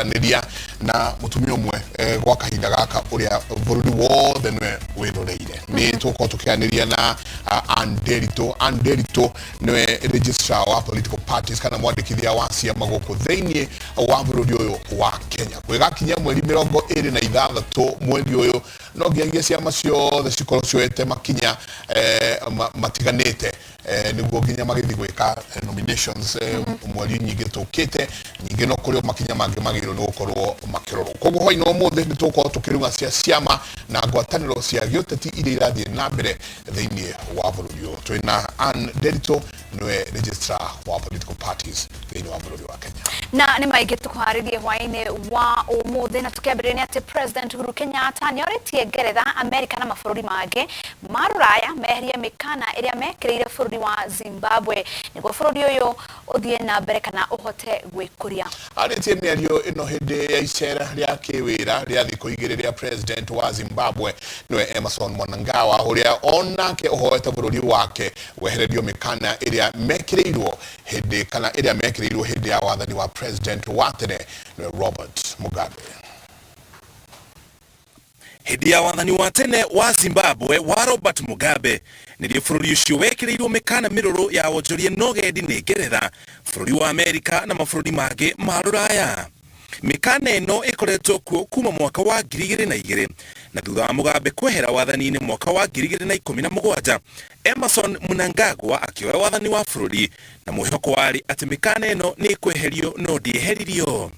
Tũkwaranĩria na mũtumia ũmwe gwa kahinda gaka ũrĩa bũrũri wothe nĩwe wĩroreire. Nĩ tũgũkorwo tũkĩaranĩria na Ann Nderitu. Ann Nderitu nĩwe registrar wa political parties kana mwandĩkithia wa ciama gũkũ thĩinĩ wa bũrũri ũyũ wa Kenya. Gwĩgakinya mweri 26 mweri ũyũ, no nginyagia ciama ciothe cikorwo cioete makinya matiganĩte nĩguo nginya magĩthiĩ gwĩka nominations mweri nyingĩ tũkĩte. Ningĩ no kũrĩ o makinya mangĩ magĩrĩirwo nĩ gũkorwo makĩrorwo. Koguo hwainĩ wa ũmũthĩ nĩ tũgũkorwo tũkĩrung'a cia ciama na ngwatanĩro cia gĩũteti iria irathiĩ na mbere thĩinĩ wa bũrũri ũyũ. Twĩna Ann Nderitu, nĩwe registrar wa political parties thĩinĩ wa bũrũri wa Kenya. Na nĩ maingĩ tũkũharĩrie hwaĩ-inĩ wa ũmũthĩ, na tũkĩambĩrĩria nĩ atĩ President Uhuru Kenyatta nĩ orĩtie Ngeretha, Amerika na mabũrũri mangĩ ma rũraya meherie mĩkana ĩrĩa mekĩrĩire bũrũri wa Zimbabwe nĩguo bũrũri ũyũ ũthiĩ na mbere kana ũhote gwĩkũria. Arĩtie mĩario ĩno hĩndĩ ya icera rĩa kĩwĩra rĩa thikũ igĩrĩ rĩa President wa Zimbabwe, nĩwe Emmerson Mnangagwa, ũrĩa onake ũhoete bũrũri wake wehererio mĩkana ĩrĩa mekĩrĩirwo hĩndĩ kana ĩrĩa mekĩrĩirwo hĩndĩ ya wathani wa President wa tene, nĩwe Robert Mugabe. Hĩndĩ ya wathani wa tene wa Zimbabwe wa Robert Mugabe nĩrĩo bũrũri ũcio wekĩrĩirwo mĩkana mĩrũrũ ya wonjoria na ũgendi nĩ Ngeretha, bũrũri wa Amerika na mabũrũri mangĩ ma rũraya. Mĩkana ĩno ĩkoretwo kuo kuma mwaka wa 2002, na thutha wa Mugabe kwehera wathani-inĩ mwaka wa 2017, Emmerson Mnangagwa akĩoya wathani wa bũrũri na mwĩhoko warĩ atĩ mĩkana ĩno nĩ ĩkweherio, no ndĩeheririo.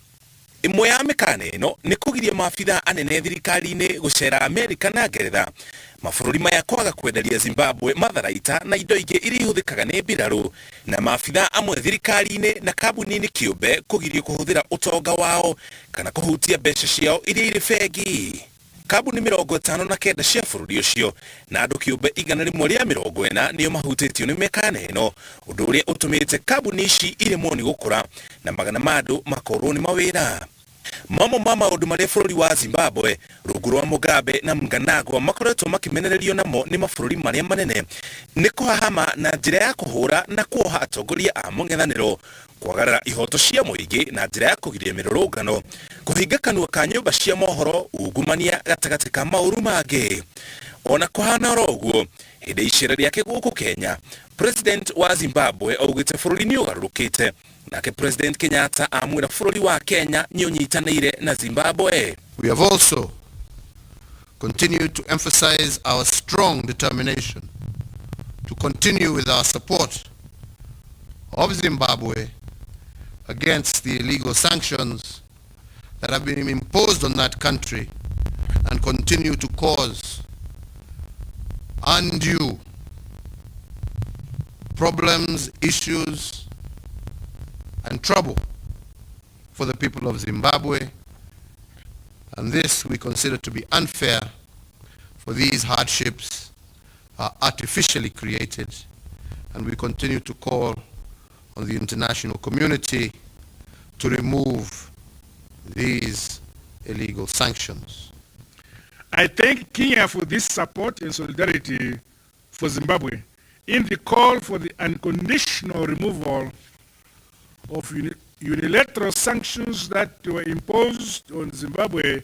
Ĩmwe ya mĩkana ĩno nĩ kũgiria maabithaa anene thirikari-inĩ gũcera Amerika na Ngeretha, mabũrũri maya kwaga kwenderia Zimbabwe matharaita na indo ingĩ iria ihũthĩkaga nĩ mbirarũ, na maabithaa amwe thirikari-inĩ na kambuni-inĩ kĩũmbe kũgirio kũhũthĩra ũtonga wao kana kũhutia mbeca ciao iria irĩ bengi. Kambuni 59 cia bũrũri ũcio na andũ kĩũmbe 140 nĩo mahutĩtio nĩ mĩkana ĩno, ũndũ ũrĩa ũtũmĩte kambuni ici iremwo nĩ gũkũra na magana ma andũ makorwo nĩ mawĩra. Mamwe ma maũndũ marĩa bũrũri wa Zimbabwe rungu rwa Mugabe na Mnangagwa makoretwo makĩmenererio namo nĩ mabũrũri marĩa manene nĩ kũhahama na njĩra ya kũhũra na kuoha atongoria a mũng'ethanĩro, kwagarara ihoto cia mũingĩ na njĩra ya kũgiria mĩrũrũngano, kũhinga kanua ka nyũmba cia mohoro, ungumania gatagatĩ ka maũru mangĩ. Ona kũhana oro ũguo, hĩndĩ ya icera rĩake gũkũ Kenya, President wa Zimbabwe augĩte bũrũri nĩ ũgarũrũkĩte, nake President Kenyatta amwĩra bũrũri wa Kenya nĩ ũnyitanĩire na Zimbabwe. We have also continued to emphasize our strong determination to continue with our support of Zimbabwe against the illegal sanctions that have been imposed on that country and continue to cause undue problems, issues, and trouble for the people of Zimbabwe. And this we consider to be unfair, for these hardships are artificially created, and we continue to call on the international community to remove these illegal sanctions. I thank Kenya for this support and solidarity for Zimbabwe in the call for the unconditional removal of unilateral sanctions that were imposed on Zimbabwe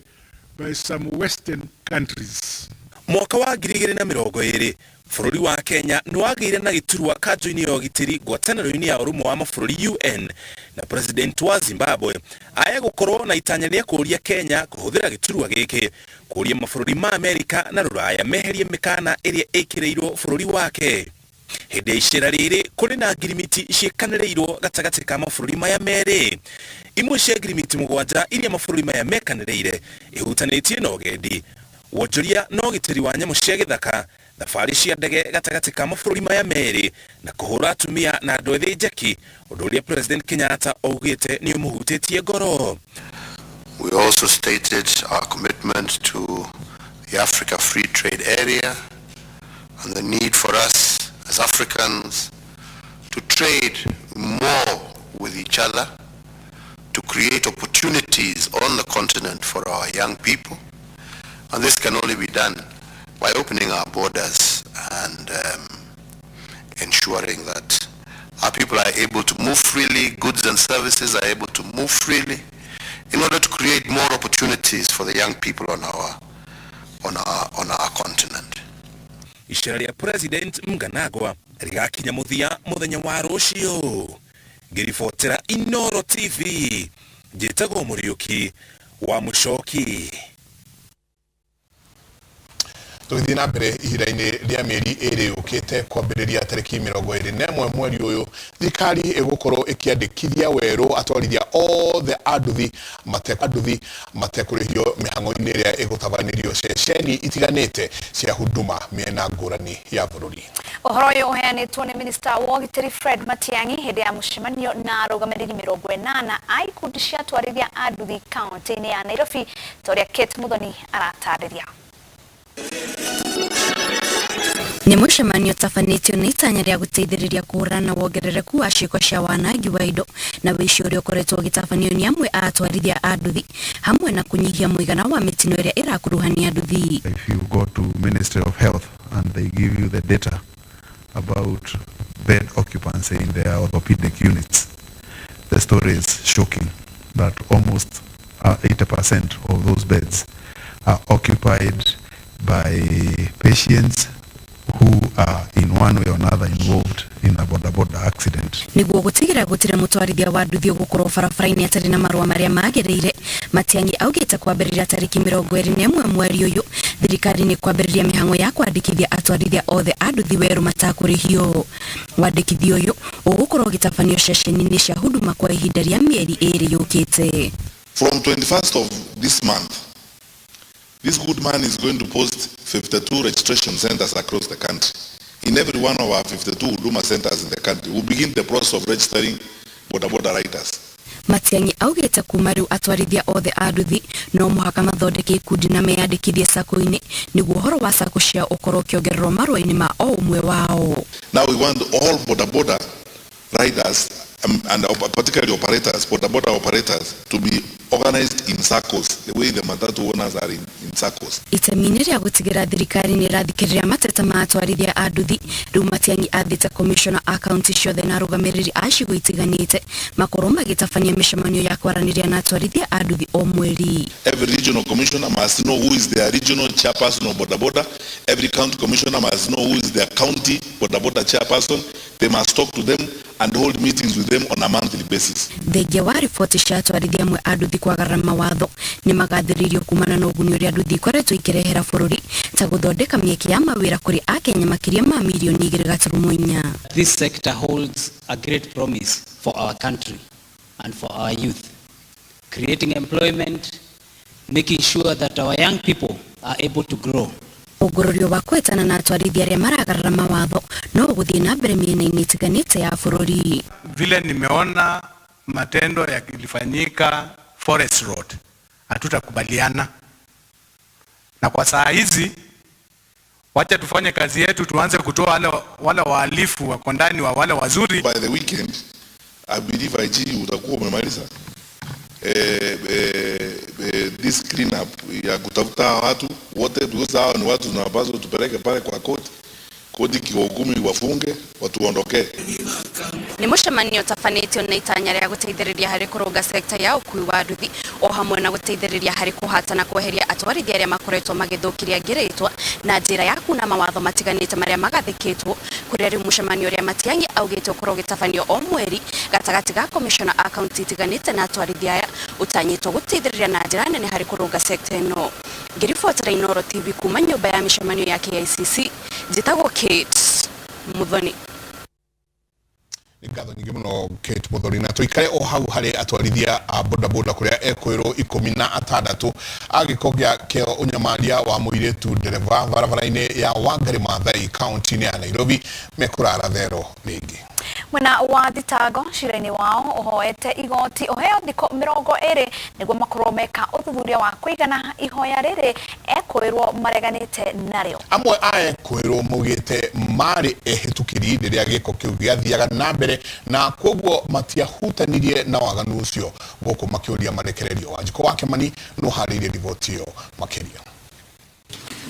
by some Western countries. Mwaka wa 2020, bũrũri wa Kenya nĩ wagĩire na gĩturwa kanjũ-inĩ ya ũgitĩri ngwatanĩro-inĩ ya ũrũmwe wa mabũrũri UN, na President wa Zimbabwe aya gũkorwo na itanya rĩa kũũria Kenya kũhũthĩra gĩturwa gĩkĩ kũũria mabũrũri ma Amerika na rũraya meherie mĩkana ĩrĩa ĩkĩrĩirwo bũrũri wake. Hĩndĩ ya icera rĩrĩ kũrĩ na ngirimiti ciĩkanĩrĩirwo gatagatĩ ka mabũrũri maya merĩ. Imwe cia ngirimiti mũgwanja iria mabũrũri maya mekanĩrĩire ihutanĩtie na ũgendi, wonjoria na ũgitĩri wa nyamũ cia gĩthaka, thabarĩ cia ndege gatagatĩ ka mabũrũri maya merĩ, na kũhũra atumia na andũ ethĩ njeki, ũndũ ũrĩa President Kenyatta augĩte nĩ ũmũhutĩtie ngoro. We also stated our commitment to the Africa Free Trade Area and the need for us as Africans to trade more with each other, to create opportunities on the continent for our young people. And this can only be done by opening our borders and ensuring that our people are able to move freely, goods and services are able to move freely, in order to create more opportunities for the young people on our, on our, on our continent. Icera rĩa President Mnangagwa rĩgakinya mũthia mũthenya wa rũciũ. Ngĩribotera Inooro TV, njĩtagwo Mũriũki wa Mũcoki. Tũgĩthiĩ na mbere, ihinda-inĩ rĩa mĩeri 2 yũkĩte, kwambĩrĩria tarĩki 21 mweri ũyũ, thirikari ĩgũkorwo ĩkĩandĩkithia werũ atwarithia othe a nduthi nduthi matekũrĩhio mĩhang'o-inĩ ĩrĩa ĩgũtabanĩrio ceceni itiganĩte cia huduma mĩena ngũrani ya bũrũri. Ũhoro ũyũ ũheanĩtwo nĩ minista wa ũgitĩri Fred Matiang'i hĩndĩ ya mũcemanio na arũgamĩrĩri 80 a ikundi cia atwarithia a nduthi kaunti-inĩ ya Nairobi, ta ũrĩa Kate Muthoni aratarĩria. Nĩ mũcemanio ũtabanĩtio na itanya rĩa gũteithĩrĩria kũhũrana na wongerereku wa ciĩko cia wanangi wa indo na wĩici ũrĩa ũkoretwo ũgĩtabanio nĩ amwe a atwarithia a nduthi, hamwe na kũnyihia mũigana wa mĩtino ĩrĩa ĩrakuruhania nduthi. If you go to Ministry of Health and they give you the data about bed occupancy in their orthopedic units, the story is shocking that almost 80% of those beds are occupied by patients who are in one way or another involved in a boda boda accident. Nĩguo gũtigĩrĩra gũtirĩ mũtwarithia wa nduthi ũgũkorwo barabara-inĩ atarĩ na marũa marĩa magĩrĩire, Matiang'i augĩte kwambĩrĩria tarĩki 21 mweri ũyũ, thirikari nĩ kwambĩrĩria mĩhang'o ya kwandĩkithia atwarithia othe a nduthi werũ matakũrĩhio. Wandĩkithia ũyũ ũgũkorwo ũgĩtabanio ceceni-inĩ cia huduma kwa ihinda rĩa mĩeri 2 yũkĩte. From 21st of this month, this good man is going to post 52 registration centers across the country. In every one of our 52 Huduma centers in the country, we'll begin the process of registering boda boda riders. Matiang'i augĩte kuma rĩu atwarithia othe a nduthi no mũhaka mathondeke ikundi na meyandĩkithie sacco-inĩ nĩguo ũhoro wa sacco ciao ũkorwo ũkĩongererwo marũa-inĩ ma o ũmwe wao. Now we want all boda boda riders and particularly operators, boda boda operators, to be organized in SACCOs, the way the matatu owners are in SACCOs. Itemi-inĩ rĩa gũtigĩrĩra thirikari nĩ ĩrathikĩrĩria mateta ma atwarithia a nduthi, rĩu Matiang'i athĩte komishona a kaunti ciothe na arũgamĩrĩri a icigo itiganĩte makorwo magĩtabania mĩcemanio ya kwaranĩria na atwarithia a nduthi o mweri. Every regional commissioner must know who is their regional chairperson of boda boda. Every county commissioner must know who is their county boda boda chairperson. They must talk to them and hold meetings with them on a monthly basis. Thengia wa riboti cia atwarithia amwe a nduthi kwagarara mawatho, nĩ magathĩrĩirio kumana na ũguni ũrĩa nduthi ikoretwo ikĩrehera bũrũri, ta gũthondeka mĩeke ya mawĩra kũrĩ akenya makĩria ma mirioni 2.4. This sector holds a great promise for our country and for our youth, creating employment, making sure that our young people are able to grow. Ũngũrũrio wa kwetana na atwarithia arĩa maragarara mawatho no ũgũthiĩ na mbere mĩena-inĩ ĩtiganĩte ya bũrũri. Vile nimeona matendo yakilifanyika Forest Road, hatutakubaliana na kwa saa hizi. Wacha tufanye kazi yetu, tuanze kutoa wale wahalifu wako ndani wa wale wazuri. By the weekend, I believe IG utakuwa umemaliza this clean up ya kutafuta hawa watu wote, because hawa ni watu tunawapaswa tupeleke pale kwa court, koti kiwahukumu, wafunge, watu waondokee. Nĩ mũcemanio ũtabanĩtio na itanya rĩa gũteithĩrĩria harĩ kũrũnga sekta ya ũkui wa nduthi, o hamwe na gũteithĩrĩria harĩ kũhata na kweheria atwarithia arĩa makoretwo magĩthũkĩria ngĩrĩtwa na njĩra ya kuna mawatho matiganĩte marĩa magathĩkĩtwo, kũrĩa rĩu mũcemanio ũrĩa Matiang'i augĩte ũkorwo ũgĩtabanio o mweri gatagatĩ ga komishona a kaunti itiganĩte na atwarithia aya ũtanyĩtwo gũteithĩrĩria na njĩra nene harĩ kũrũnga sekta ĩno. Ngĩribotera Inooro TV kuma nyũmba ya mĩcemanio ya KICC, njĩtagwo Kate Muthoni. Nĩ ngatho nyingĩ mũno, Kate Muthoni. Na tũikare o hau harĩ atwarithia a bodaboda, kũrĩa ekwĩrwo 16 a gĩko kĩa ũnyamaria wa mũirĩtu ndereba barabara-inĩ ya Wangari Maathai kaunti-inĩ ya Nairobi mekũrara thero rĩngĩ. Mwena wa thitango cira-inĩ wao ũhoete igoti ũheo thikũ 20 nĩguo makorwo meka ũthuthuria wa kũigana. Ihoya rĩrĩ ekwĩrwo mareganĩte narĩo. Amwe a ekwĩrwo maugĩte marĩ ehĩtũkĩri rĩrĩa gĩko kĩu gĩathiaga na mbere na koguo matiahutanirie na waganu ũcio, gũkũ makĩũria marekererio. Wanjikũ wa Kĩmani no harĩirie riboti ĩyo makĩria.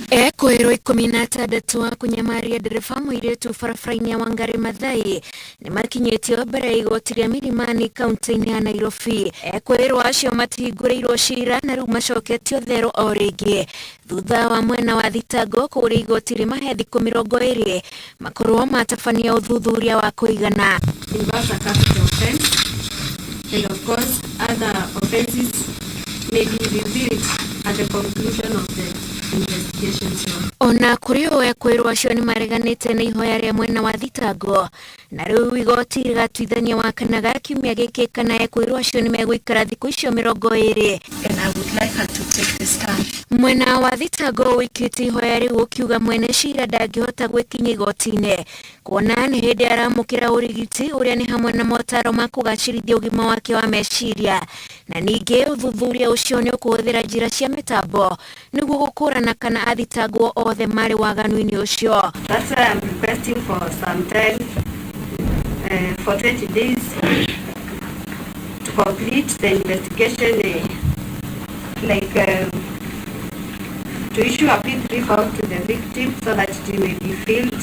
Ekwĩrwo 16 a kũnyamaria ndereba mũirĩtu barabara-inĩ ya Wangari Maathai nĩmakinyĩtio mbere ya igoti rĩa Milimani kaunti-inĩ ya Nairobi. Ekwĩrwo acio matihingũrĩirwo cira na rĩu macoketio therũ o rĩngĩ thutha wa mwena wa thitango kũũria igoti rĩmahe thikũ 20 makorwo matabania ũthuthuria wa kũigana. Involves a capital offense, and of course other offenses may be revealed at the conclusion of the investigations. Ona kũrĩ ũũ ekwĩrwo acio nĩmareganĩte na ihoya rĩa mwena wa thitango na rĩu igoti rĩgatuithania Wakana ga kiumia gĩkĩ kana ekwĩrwo acio nĩmegũikara thikũ icio 20. And I would like her to take the stand. Mwena wa thitango ũikĩtie ihoya rĩu ũkiuga mwene cira ndangĩhota gwĩkinyia igoti-inĩ kuona nĩ hĩndĩ aramũkĩra ũrigiti ũrĩa nĩ hamwe na motaro ma kũgacĩrithia ũgima wake wa meciria na ningĩ ũthuthuria ũcio nĩ ũkũhũthĩra njĩra cia mĩtambo nĩguo gũkũrana kana athitangwo othe marĩ waganu-inĩ ũcio. That's why I'm requesting for some time, for 20 days to complete the investigation, to issue a P3 form to the victim so that it may be filled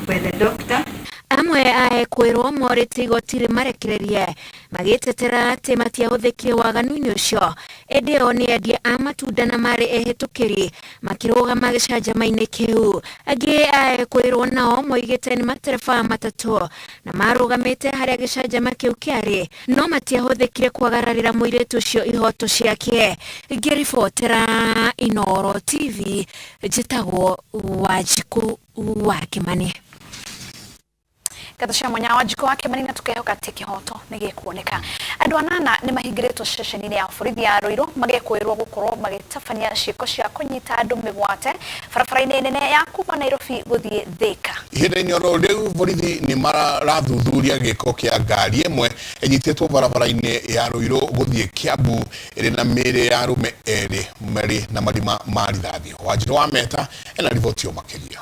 by the doctor. Amwe a ekwĩrwo morĩtie igoti rĩmarekererie magĩtetera atĩ matiahũthĩkire waganu-inĩ ũcio ĩndĩ o nĩ endia a matunda na marĩ ehĩtũkĩri makĩrũgama gĩcanjama-inĩ kĩu. Angĩ a ekwĩrwo nao moigĩte nĩ matereba matatũ na marũgamĩte harĩa gĩcanjama kĩu kĩarĩ no matiahũthĩkire kwagararĩra mũirĩtu ũcio ihoto ciake. Ngĩribotera Inooro TV njĩtagwo Wanjikũ wa Kĩmani. Ngatho cia mwanya Wanjikũ wa Kĩmani na tukehoka atĩ kĩhoto nĩ gĩkuoneka. Andũ anana nĩ mahingĩrĩtwo ceceni-inĩ ya borithi ya Ruiru magĩkwĩrwo gũkorwo magĩtabania ciĩko cia kũnyita andũ mĩgwate barabara-inĩ nene ya kuma Nairobi gũthiĩ Thika. Ihinda-inĩ oro rĩu borithi nĩ marathuthuria gĩko kĩa ngari ĩmwe ĩnyitĩtwo barabara-inĩ ya Ruiru gũthiĩ Kiambu ĩrĩ na mĩĩrĩ ya arũme erĩ marĩ na marima ma rithathi. Wanjirũ wa Meta ena riboti o makĩria.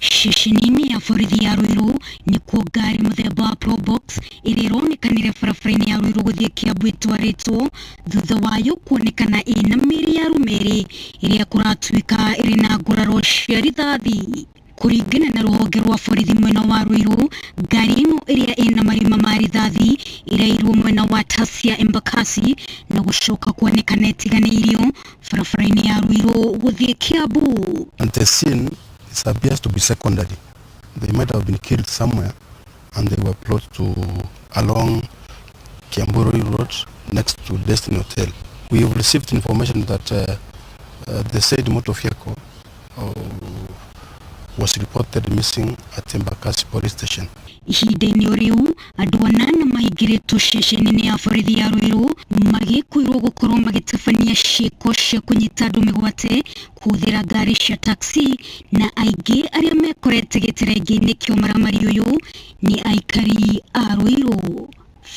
Ceceni-inĩ ya borithi ya Ruiru nĩkuo ngari mũthemba wa Probox ĩrĩa ĩronekanire barabara-inĩ ya Ruiru gũthiĩ Kiambu ĩtwarĩtwo thutha wayo kuonekana ĩna mĩĩrĩ ya arũme erĩ ĩrĩa kũratuĩka ĩrĩ na nguraro cia rithathi. Kũringana na rũhonge rwa borithi mwena wa Ruiru, ngari ĩno ĩrĩa ĩna marima ma rithathi ĩrairwo mwena wa Tasia Embakasi na gũcoka kuonekana ĩtiganĩirio barabara-inĩ ya Ruiru gũthiĩ Kiambu. And the scene it appears to be secondary. They might have been killed somewhere and they were brought to along Kiambu Road next to Destiny Hotel. We have received information that the said motor vehicle was reported missing at Embakasi police station. Ihinda-inĩ o rĩu andũ anana mahingĩrĩtwo ceceni-inĩ ya borithi ya Ruiru magĩkwĩrwo gũkorwo magĩtabania ciĩko cia kũnyita andũ mĩgwate kũhũthĩra ngari cia taxi na aingĩ arĩa mekorete gĩterengĩ-inĩ kĩa ũmaramari ũyũ nĩ aikari a Ruiru.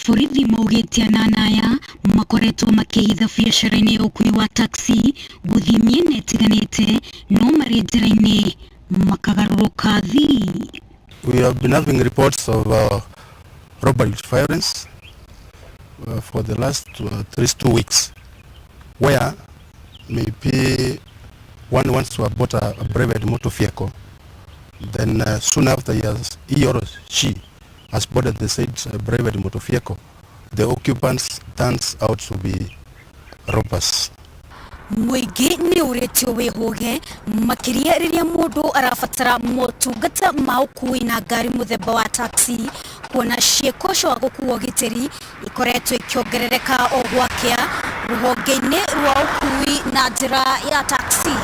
Borithi maugĩte anana aya makoretwo makĩhitha biacara-inĩ ya ũkui wa taxi gũthiĩ mĩena ĩtiganĩte no marĩ njĩra-inĩ makagarũrũka thii. We have been having reports of robbery violence for the last at least 2 weeks, where maybe one wants to abort a private motor vehicle, then soon after he or she has boarded the said private motor vehicle, the occupants turns out to be robbers. Mũingĩ nĩ ũrĩtio wĩhũge makĩria rĩrĩa mũndũ arabatara motungata ma ũkui na ngari mũthemba wa taxi kuona ciĩko cia gũkuo gitĩri ikoretwo ikĩongerereka o gwakĩa rũhonge-inĩ rwa ũkui na njĩra ya taxi.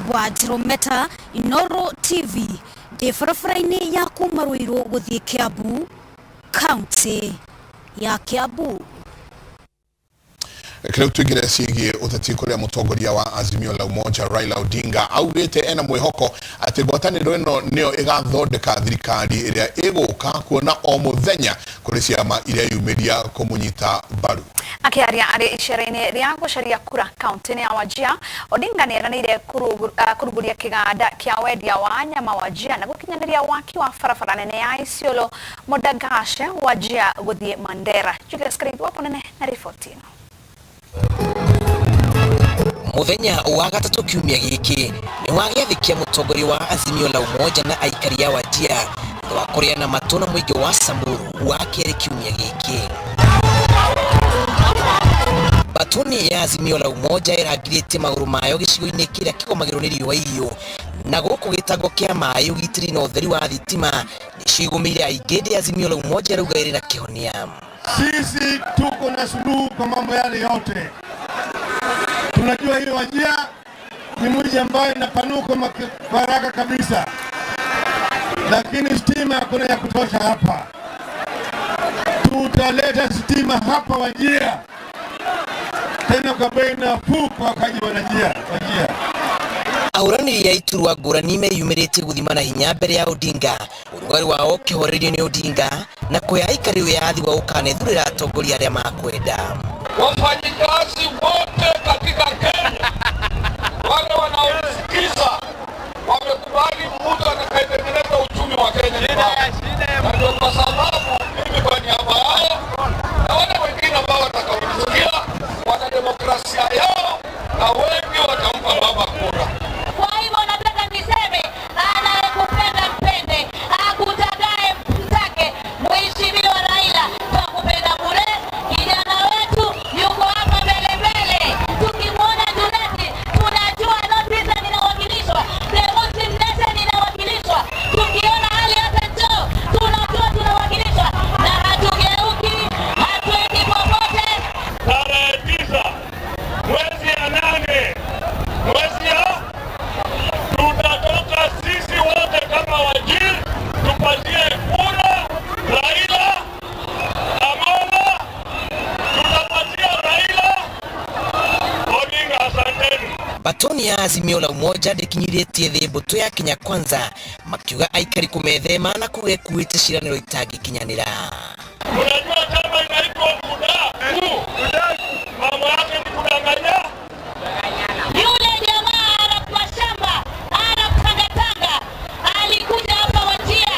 Wanjirũ Meta, Inooro TV, ndĩ barabara-inĩ ya kuma Ruiru gũthiĩ Kiambu, kaunti ya Kiambu. Rĩu tuingĩre ciĩgiĩ ũteti kũrĩa mũtongoria wa Azimio la Umoja Raila Odinga augĩte ena mwĩhoko atĩ ngwatanĩro ĩno nĩyo ĩgathondeka thirikari ĩrĩa ĩgũka kuona o mũthenya kũrĩ ciama iria yumĩria kũmũnyita mbaru. Akĩaria arĩ icera-inĩ rĩa gũcaria kura kaunti-inĩ ya Wajir, Odinga nĩ eranĩire kũrugũria kĩganda kĩa wendia wa nyama Wajir na gũkinyanĩria waki wa barabara nene ya Isiolo Modagashe Wajir gũthiĩ Mandera. Julius Kariuki wapo nene na riboti ĩno. Muthenya wa gatatu kiumia giki ni wa gĩathĩ kĩa mũtongoria wa Azimio la Umoja na aikari a Wajir thutha wa kũrĩana matũ na mũingĩ wa Samburu wa kerĩ kiumia gĩkĩ. Batuni ya Azimio la Umoja ĩrangirĩtie magũrũ mayo gĩcigo-inĩ kĩrĩa kĩgomagĩrwo nĩ riũa ihiũ, na gũkũ gĩtango kĩa maĩ, ũgitĩri na ũtheri wa thitima nĩcio igũmĩire aingĩ. Ndĩ Azimio la Umoja rauga ĩrĩ na kĩhonia. Sisi tuko na suluhu kwa mambo yale yote. Tunajua hiyo Wajir ni mji ambayo inapanuka kwa haraka kabisa, lakini stima hakuna ya kutosha hapa. Tutaleta stima hapa Wajir, tena kwa bei nafuu kwa wakaji wa Wajir. Ahũranĩri a iturwa ngũrani meyumĩrĩtie gũthimana hinya mbere ya Odinga, ũrugarĩ wao ũkĩhorerio nĩ Odinga na kũhe aikari wĩyathi wa gũkanethurĩra atongoria arĩa makwenda. Wafanyikazi wote katika Kenya wale wanaosikiza wamekubali mtu atakayetengeneza uchumi wa Kenya ni baba. Na ndio kwa sababu mimi kwa niaba yao na wale wengine ambao watakaonisikia wana demokrasia yao na wengi watampa baba kura. Kwa hivyo nataka niseme, anayekupenda mpende, akutakaye mtake. Mheshimiwa Raila, twakupenda bure. Kijana wetu yuko hapa mbele mbele. Tukimwona Junet tunajua North Eastern inawakilishwa, the Muslim Nation inawakilishwa. Tukiona Ali Hassan Joho tunajua tunawakilishwa, na hatugeuki, hatuendi popote. Tarehe 9 mwezi ya 8 mwezi ya tutatoka sisi wote kama Wajir tupatie kura Raila Amolo, tutapatia Raila Odinga. Asanteni. Batoni ya Azimio la Umoja ndĩkinyithĩtie thĩ mbũtũ ya Kenya Kwanza makiuga aikari kũmethema na kuga ĩkuĩte ciĩranĩro itangĩkinyanĩra. Unajua chama inaitwa UDA, mambo yake ni kudanganya. Yule jamaa Arap Mashamba, Arap Tangatanga alikuja hapa Wajir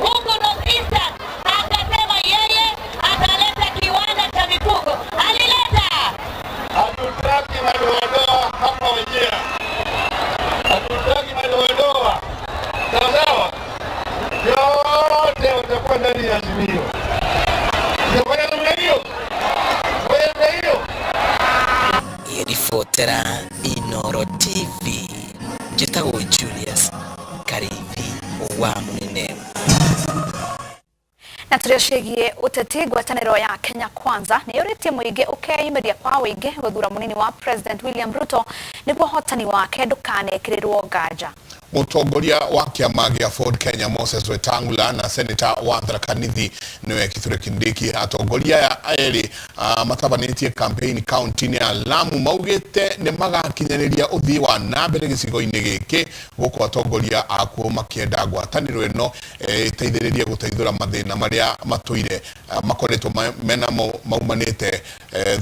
huko North Eastern akasema yeye ataleta kiwanda cha mifugo. Alileta. Hatutaki madoadoa hapa Wajir, hatutaki madoadoa. Sawa sawa, yote watakuwa ndani ya Azimio. Tutafanya namna hiyo, fanya namna hiyo. Ribotera Inooro TV, njĩtagwo Julius Karithi wa Mũnene. Na tũrĩ ciĩgiĩ ũteti, ngwatanĩro ya Kenya Kwanza nĩ yũrĩtie mũingĩ ũkeyumĩria kwa wĩingĩ gũthura mũnini wa President William Ruto nĩguo ũhotani wake ndũkanekĩrĩrwo nganja. Mũtongoria wa kĩama gĩa Ford Kenya Moses Wetangula na Senator wa Tharaka Nithi nĩwe Kithure Kindiki, atongoria aya erĩ matabanĩtie campaign kaunti-inĩ ya Lamu maugĩte nĩ magakinyanĩria ũthii wa na mbere gĩcigo-inĩ gĩkĩ, gũkũ atongoria akuo makĩenda ngwatanĩro ĩno ĩteithĩrĩrie gũteithũra mathĩna marĩa matũire makoretwo menamo maumanĩte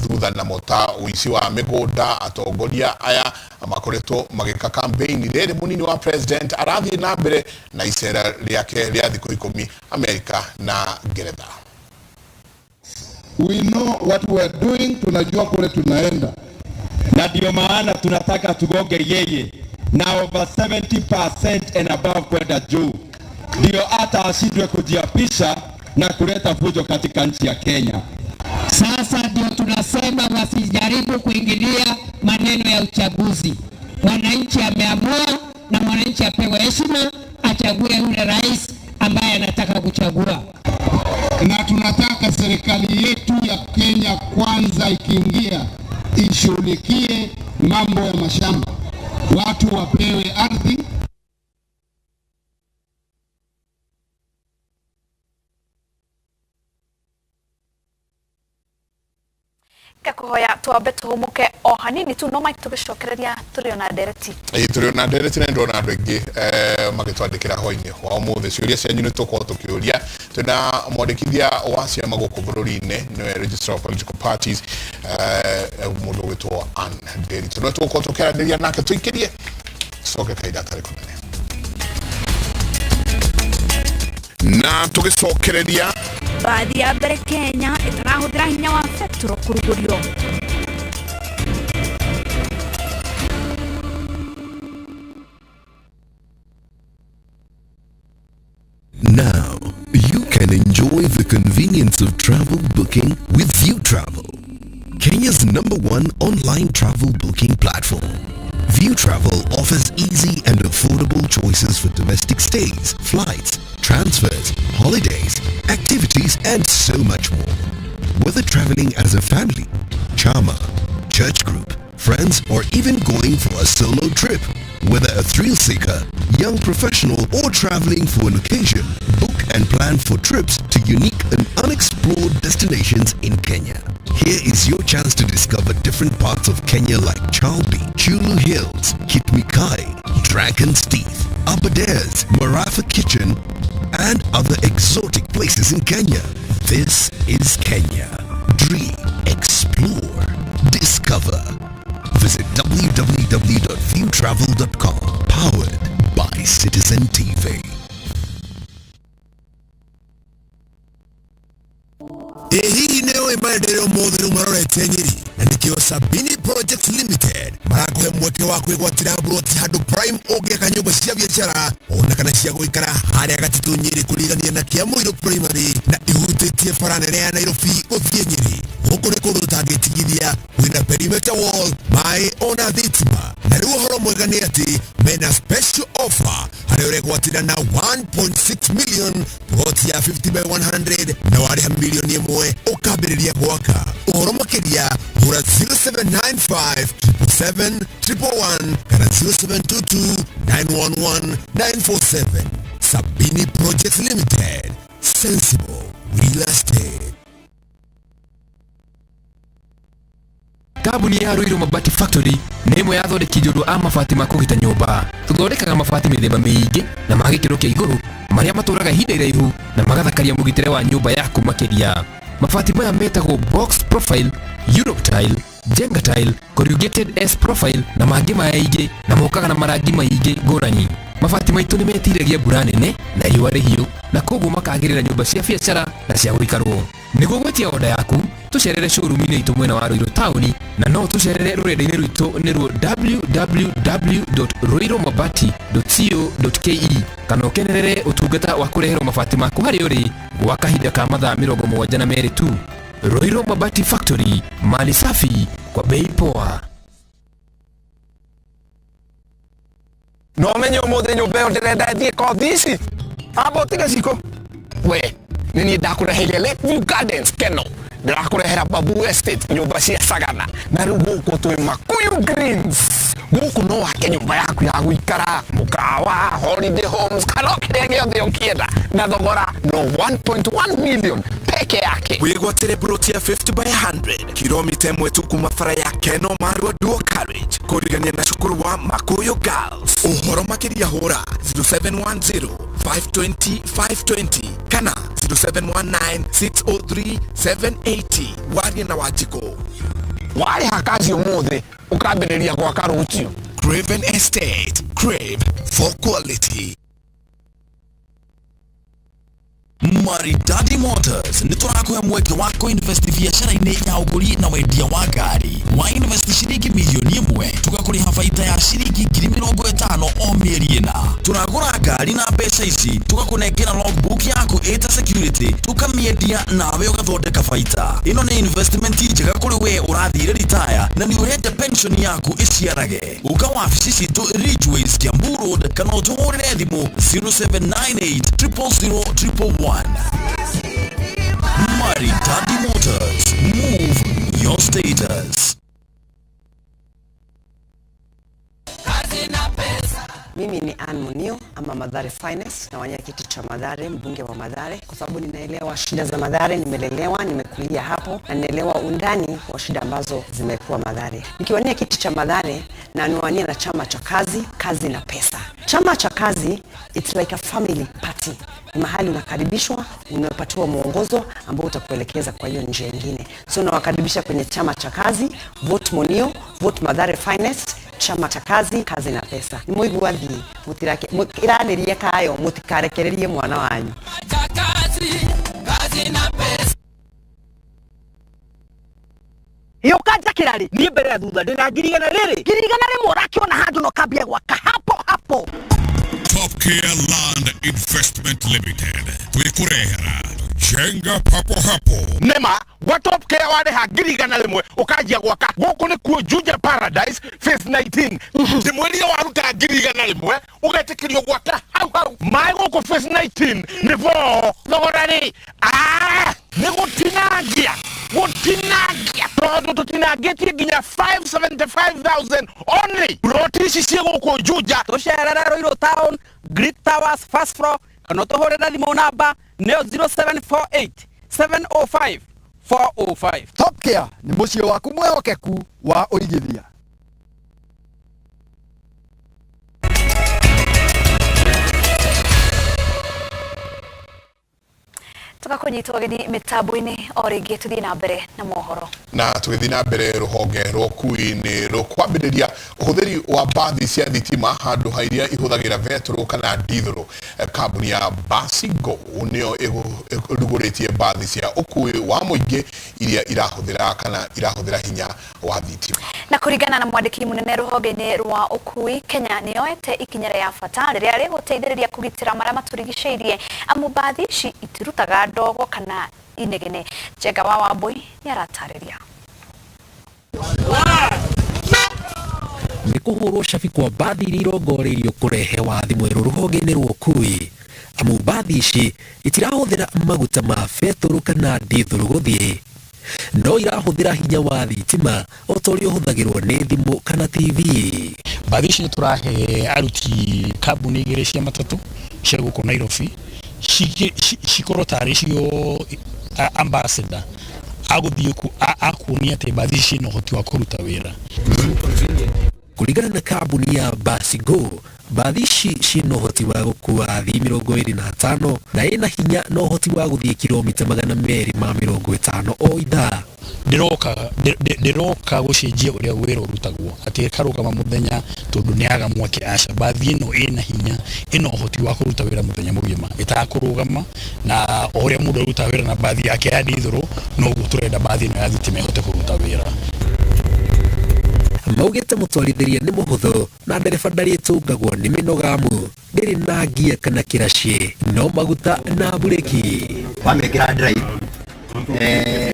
thutha namo ta ũici wa mĩgũnda. Atongoria aya makoretwo magĩka campaign rĩrĩ mũnini wa president arathiĩ na mbere na icera rĩake rĩa thikũ 10 Amerika na Ngeretha. We know what we are doing, tunajua kule tunaenda, na ndio maana tunataka tugonge yeye na over 70% and above kwenda juu, ndio hata ashindwe kujiapisha na kuleta fujo katika nchi ya Kenya. Sasa ndio tunasema wasijaribu kuingilia maneno ya uchaguzi. Mwananchi ameamua, na mwananchi apewe heshima, achague yule rais ambaye anataka kuchagua. Na tunataka serikali yetu ya Kenya Kwanza ikiingia ishughulikie mambo ya mashamba, watu wapewe ardhi. Ngakuhoya twambe tuhumuke o hanini tu no Mike tugicokereria tũrĩ ona ndereti. Ĩĩ, tũrĩ ona ndereti na ndĩrona andũ aingĩ magĩtwandĩkĩra hwainĩ wa ũmũthĩ. Ciũria cianyu nĩ tũkorwo tũkĩũria. Twĩna mwandĩkithia wa ciama gũkũ bũrũri-inĩ, nĩwe Registrar of Political Parties, mũndũ ũgwĩtwo Ann Nderitu, no tũgũkorwo tũkĩaranĩria nake. Tũikĩrie coke kahinda gatarĩ kũnene na tũgĩcokereria. Bathi ya mbere Kenya ĩtarahũthĩra hinya wa betũrũ kũrugũrio. of travel booking with View Travel, Kenya's number one online travel booking platform. View Travel offers easy and affordable choices for domestic stays, flights, transfers, holidays, activities, and so much more. Whether traveling as a family, charmer, church group, friends, or even going for a solo trip, whether a thrill seeker, young professional, or traveling for an occasion, book and plan for trips to unique and unexplored destinations in Kenya. Here is your chance to discover different parts of Kenya like Chalbi, Chulu Hills, Kitmikai, Dragon's Teeth, Aberdares, Marafa Kitchen, and other exotic places in Kenya. This is Kenya. Dream, explore, discover. Visit www.viewtravel.com. Powered by Citizen TV. Ĩ hihi nĩ ũĩ maendeleo mothe rĩu marorete Nyĩrĩ na nĩkĩo Sabini Projects Limited marakũhe mweke wa kwĩgwatĩra mburoti handũ prime ũngĩaka nyũmba cia biacara ona kana cia gũikara harĩa Gatitũ Nyĩrĩ kũrigania na Kĩamũirũ Primary na ihutĩtie bara nene ya Nairobi gũthiĩ Nyĩrĩ. Gũkũ nĩ kũndũ ũtangĩtigithia, kwĩna perimeter wall, maĩ ona thitima. Na rĩu ũhoro mwega nĩ atĩ mena special offer harĩa ũregwatĩra na 1.6 million plot ya 50 by 100 na warĩha milioni ĩmwe ũkambĩrĩria gwaka. Ũhoro makĩria hũra 0795 777 111 kana 0722 911 947. Sabini Projects Limited, sensible real estate. Kambuni ya Ruiru Mabati Factory nĩ ĩmwe ya athondeki njorua a mabati ma kũgita nyũmba. Tũthondekaga mabati mĩthemba mĩingĩ na ma gĩkĩro kĩa igũrũ marĩa matũraga ihinda iraihu na magathakaria mũgitĩre wa nyũmba yaku makĩria. Mabati maya metagwo box profile, Europe tile, Jenga tile, corrugated S profile na mangĩ maingĩ na mokaga na marangi maingĩ ngũrani. Mabati maitũ nĩ metiragia mbura nene na riũa rĩhiũ na koguo makagĩrĩra nyũmba cia biacara na cia gũikarwo. Nĩguo gwĩtia oda yaku tũcerere showroom-inĩ itũ mwena wa Ruiru taũni na no tũcerere rũrenda-inĩ rwitũ nĩruo www.ruirumabati.co.ke kana ũkenerere ũtungata wa kũreherwo mabati maku harĩa ũrĩ gwa kahinda ka mathaa 72 tu. Ruiru Mabati Factory, mali safi kwa bei poa. No menye ũmũthĩ nyũmba ĩyo ndĩrenda ĩthiĩ kothi ici amba ũtige ciko we nĩ niĩ ndakũreheire Lakeview Gardens Keno ndĩrakũrehera Babu Estate nyũmba cia Sagana na rĩu gũkũ twĩ Makuyu Greens gũkũ no wake nyũmba yaku ya gũikara mũkawa holiday homes kana o kĩrĩa gĩothe ũngĩenda na thogora no 1.1 million peke yake. Wĩgwatĩre broti ya 50 by 100 kilomita ĩmwe tu kuma bara ya Keno Marua Dual Carriage kũrigania na cukuru wa Makuyu Girls. Ũhoro makĩria hũra 0710 520 520 kana 0719 603 780. Warie na Wanjikũ. Warĩha kaci ũmũthĩ ũkambĩrĩria gwaka rũciũ. Craven Estate, crave for quality. Maridadi Motors nĩ tũrakũhe mweke wa kũinvest biacara-inĩ ya ũgũri na wendia wa ngari. Wa invest ciringi milioni ĩmwe tũgakũrĩha baita ya ciringi 50,000 o mĩeri ĩna. Tũragũra ngari na mbeca ici tũgakũnengera logbook yaku ĩta security tũkamĩendia nawe ũgathondeka baita. Ĩno nĩ investment njega kũrĩ we ũrathire retire na nĩ ũrenda pension yaku ĩciarage. Ũka wabici citũ Ridgeways Kiambu Road kana ũtũhũrĩre thimũ 0798 000 111. Maridadi Motors, move your status. Mimi ni Ann Munio ama Mathare Finest, nawania kiti cha Mathare, mbunge wa Mathare, kwa sababu ninaelewa shida za Mathare, nimelelewa, nimekulia hapo na ninaelewa undani wa shida ambazo zimekuwa Mathare. Nikiwania kiti cha Mathare na niwania na chama cha kazi, kazi na pesa. Chama cha kazi, it's like a family party. Ni mahali unakaribishwa, unapatiwa mwongozo ambao utakuelekeza kwa hiyo njia nyingine. So nawakaribisha kwenye chama cha kazi, vote Munio, vote Mathare Finest, chama cha kazi, kazi na pesa. Nĩ mũigua thiĩ, mũtiranĩrie kayo, mũtikarekererie mwana wanyu. Yũkanjakĩra rĩ, niĩ mbere ya thutha ndĩna 100,000 rĩrĩ, 100,000 ũrakiona handũ no kambia gwaka hapo hapo. Top Care Land Investment Limited twĩkũrehera Jenga papo hapo. Nema gwa Top Care warĩha 100,000 ũkanjia gwaka gũkũ nĩkuo Juja Paradise phase 19. Ndĩmwĩrire waruta 100,000 ũgetĩkĩrio gwaka hau hau. Maĩ gũkũ phase 19 nĩ boo thogora rĩ, nĩ gũtinangia gũtinangia tondũ tũtinangĩtie nginya 575,000 only. Roti ici ciĩ gũkũ Juja. Tũcerere Ruiru Town, Greek Towers first floor, kana ũtũhũrĩre thimũ namba nĩyo 0748 705 405. Top Care nĩ mũciĩ waku mwĩhokeku wa ũigithia. Tugakunyitwo ageni mitambo-inĩ o rĩngĩ tũthiĩ na mbere na mohoro. Na tũgĩthiĩ na mbere, rũhonge rwa ũkui nĩ rũkwambĩrĩria ũhũthĩri wa mbathi cia thitima handũ ha iria ihũthagĩra betũrũ kana ndithũrũ. Kambuni ya Basigo nĩyo ĩrugũrĩtie mbathi cia ũkui wa mũingĩ iria irahũthĩra kana irahũthĩra hinya wa thitima. Na kũringana na mwandĩki mũnene rũhonge-inĩ rwa ũkui, Kenya nĩyoete ikinya rĩa bata rĩrĩa rĩgũteithĩrĩria kũgitĩra marĩa matũrigicĩirie, amu mbathi ici itirutaga ndogo kana inegene. Njenga wa Wambui nĩaratarĩria. Nĩ kũhũrwo cabi kwa mbathi iria irongoreirio kũrehe wathi mwerũ rũhonge-inĩ rwa ũkui, amu mbathi ici itirahũthĩra maguta ma betũrũ kana ndithũrũ gũthiĩ, no irahũthĩra hinya wa thitima o ta ũrĩa ũhũthagĩrwo nĩ thimũ kana TV. Mbathi ici nĩ tũrahe aruti kambuni igĩrĩ cia matatũ cia gũkũ Nairobi cikorwo tarĩ cio ambassador agũthiĩ akuonia atĩ mbathi ici ciĩna ũhoti wa kũruta wĩra. Kũringana na kambuni ya Basigo, mbathi ici ciĩna ũhoti wa gũkua athii 25 na ĩna hinya na ũhoti wa gũthiĩ kilomita 250 o ithaa. Ndĩroka gũcenjia ũrĩa wĩra ũrutagwo atĩ ĩkarũgama mũthenya tondũ nĩ yaga mwaki. Aca, mbathi ĩno ĩna hinya, ĩna ũhoti wa kũruta wĩra mũthenya mũgima ĩtakũrũgama, na o ũrĩa mũndũ arutaga wĩra na mbathi yake ya ndithũrũ noguo tũrenda mbathi ĩno ya thitima ĩhote kũruta wĩra. Maugĩte mũtwarithĩria nĩ mũhũthũ na ndereba ndarĩtũngagwo nĩ mĩnoga amu ndĩrĩ na ngia kana kĩraci, no maguta na mburĩki. Wamĩkĩra drive,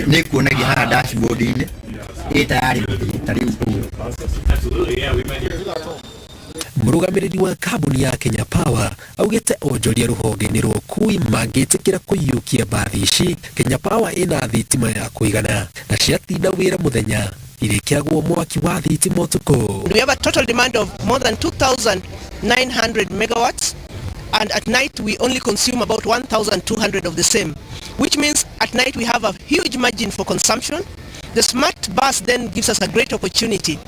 nĩ kuonagia haha dashboard-inĩ ĩ tayari gũthiĩ ta rĩu ũguo. Mũrũgamĩrĩri wa kambuni ya Kenya Power augĩte onjoria rũhonge-inĩ rwa ũkui mangĩtĩkĩra kũiyũkia mbathi ici, Kenya Power ĩna thitima ya kũigana na ciatinda wĩra mũthenya irĩkĩragwo mwaki wa thitima ũtukũ. We have a total demand of more than 2,900 megawatts, and at night we only consume about 1,200 of the same, which means at night we have a huge margin for consumption. The smart bus then gives us a great opportunity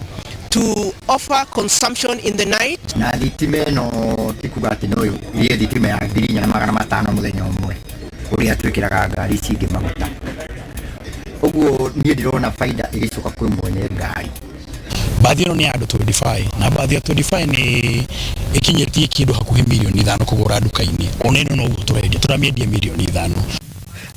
to offer consumption in the night. Na thitima ĩno ti kuga atĩ no ĩrĩe thitima ya 4,500 mũthenya ũmwe ũrĩa twĩkĩraga ngari ici ingĩ maguta. Ũguo niĩ ndĩrona baida ĩgĩcoka kwĩ mwene ngari. Mbathi ĩno nĩ ya andũ 25, na mbathi ya 25 nĩ ĩkinyĩtie kĩndũ hakuhĩ 5 mirioni kũgũra nduka-inĩ. Ona ĩno noguo tũrendia, tũramĩendia 5 mirioni.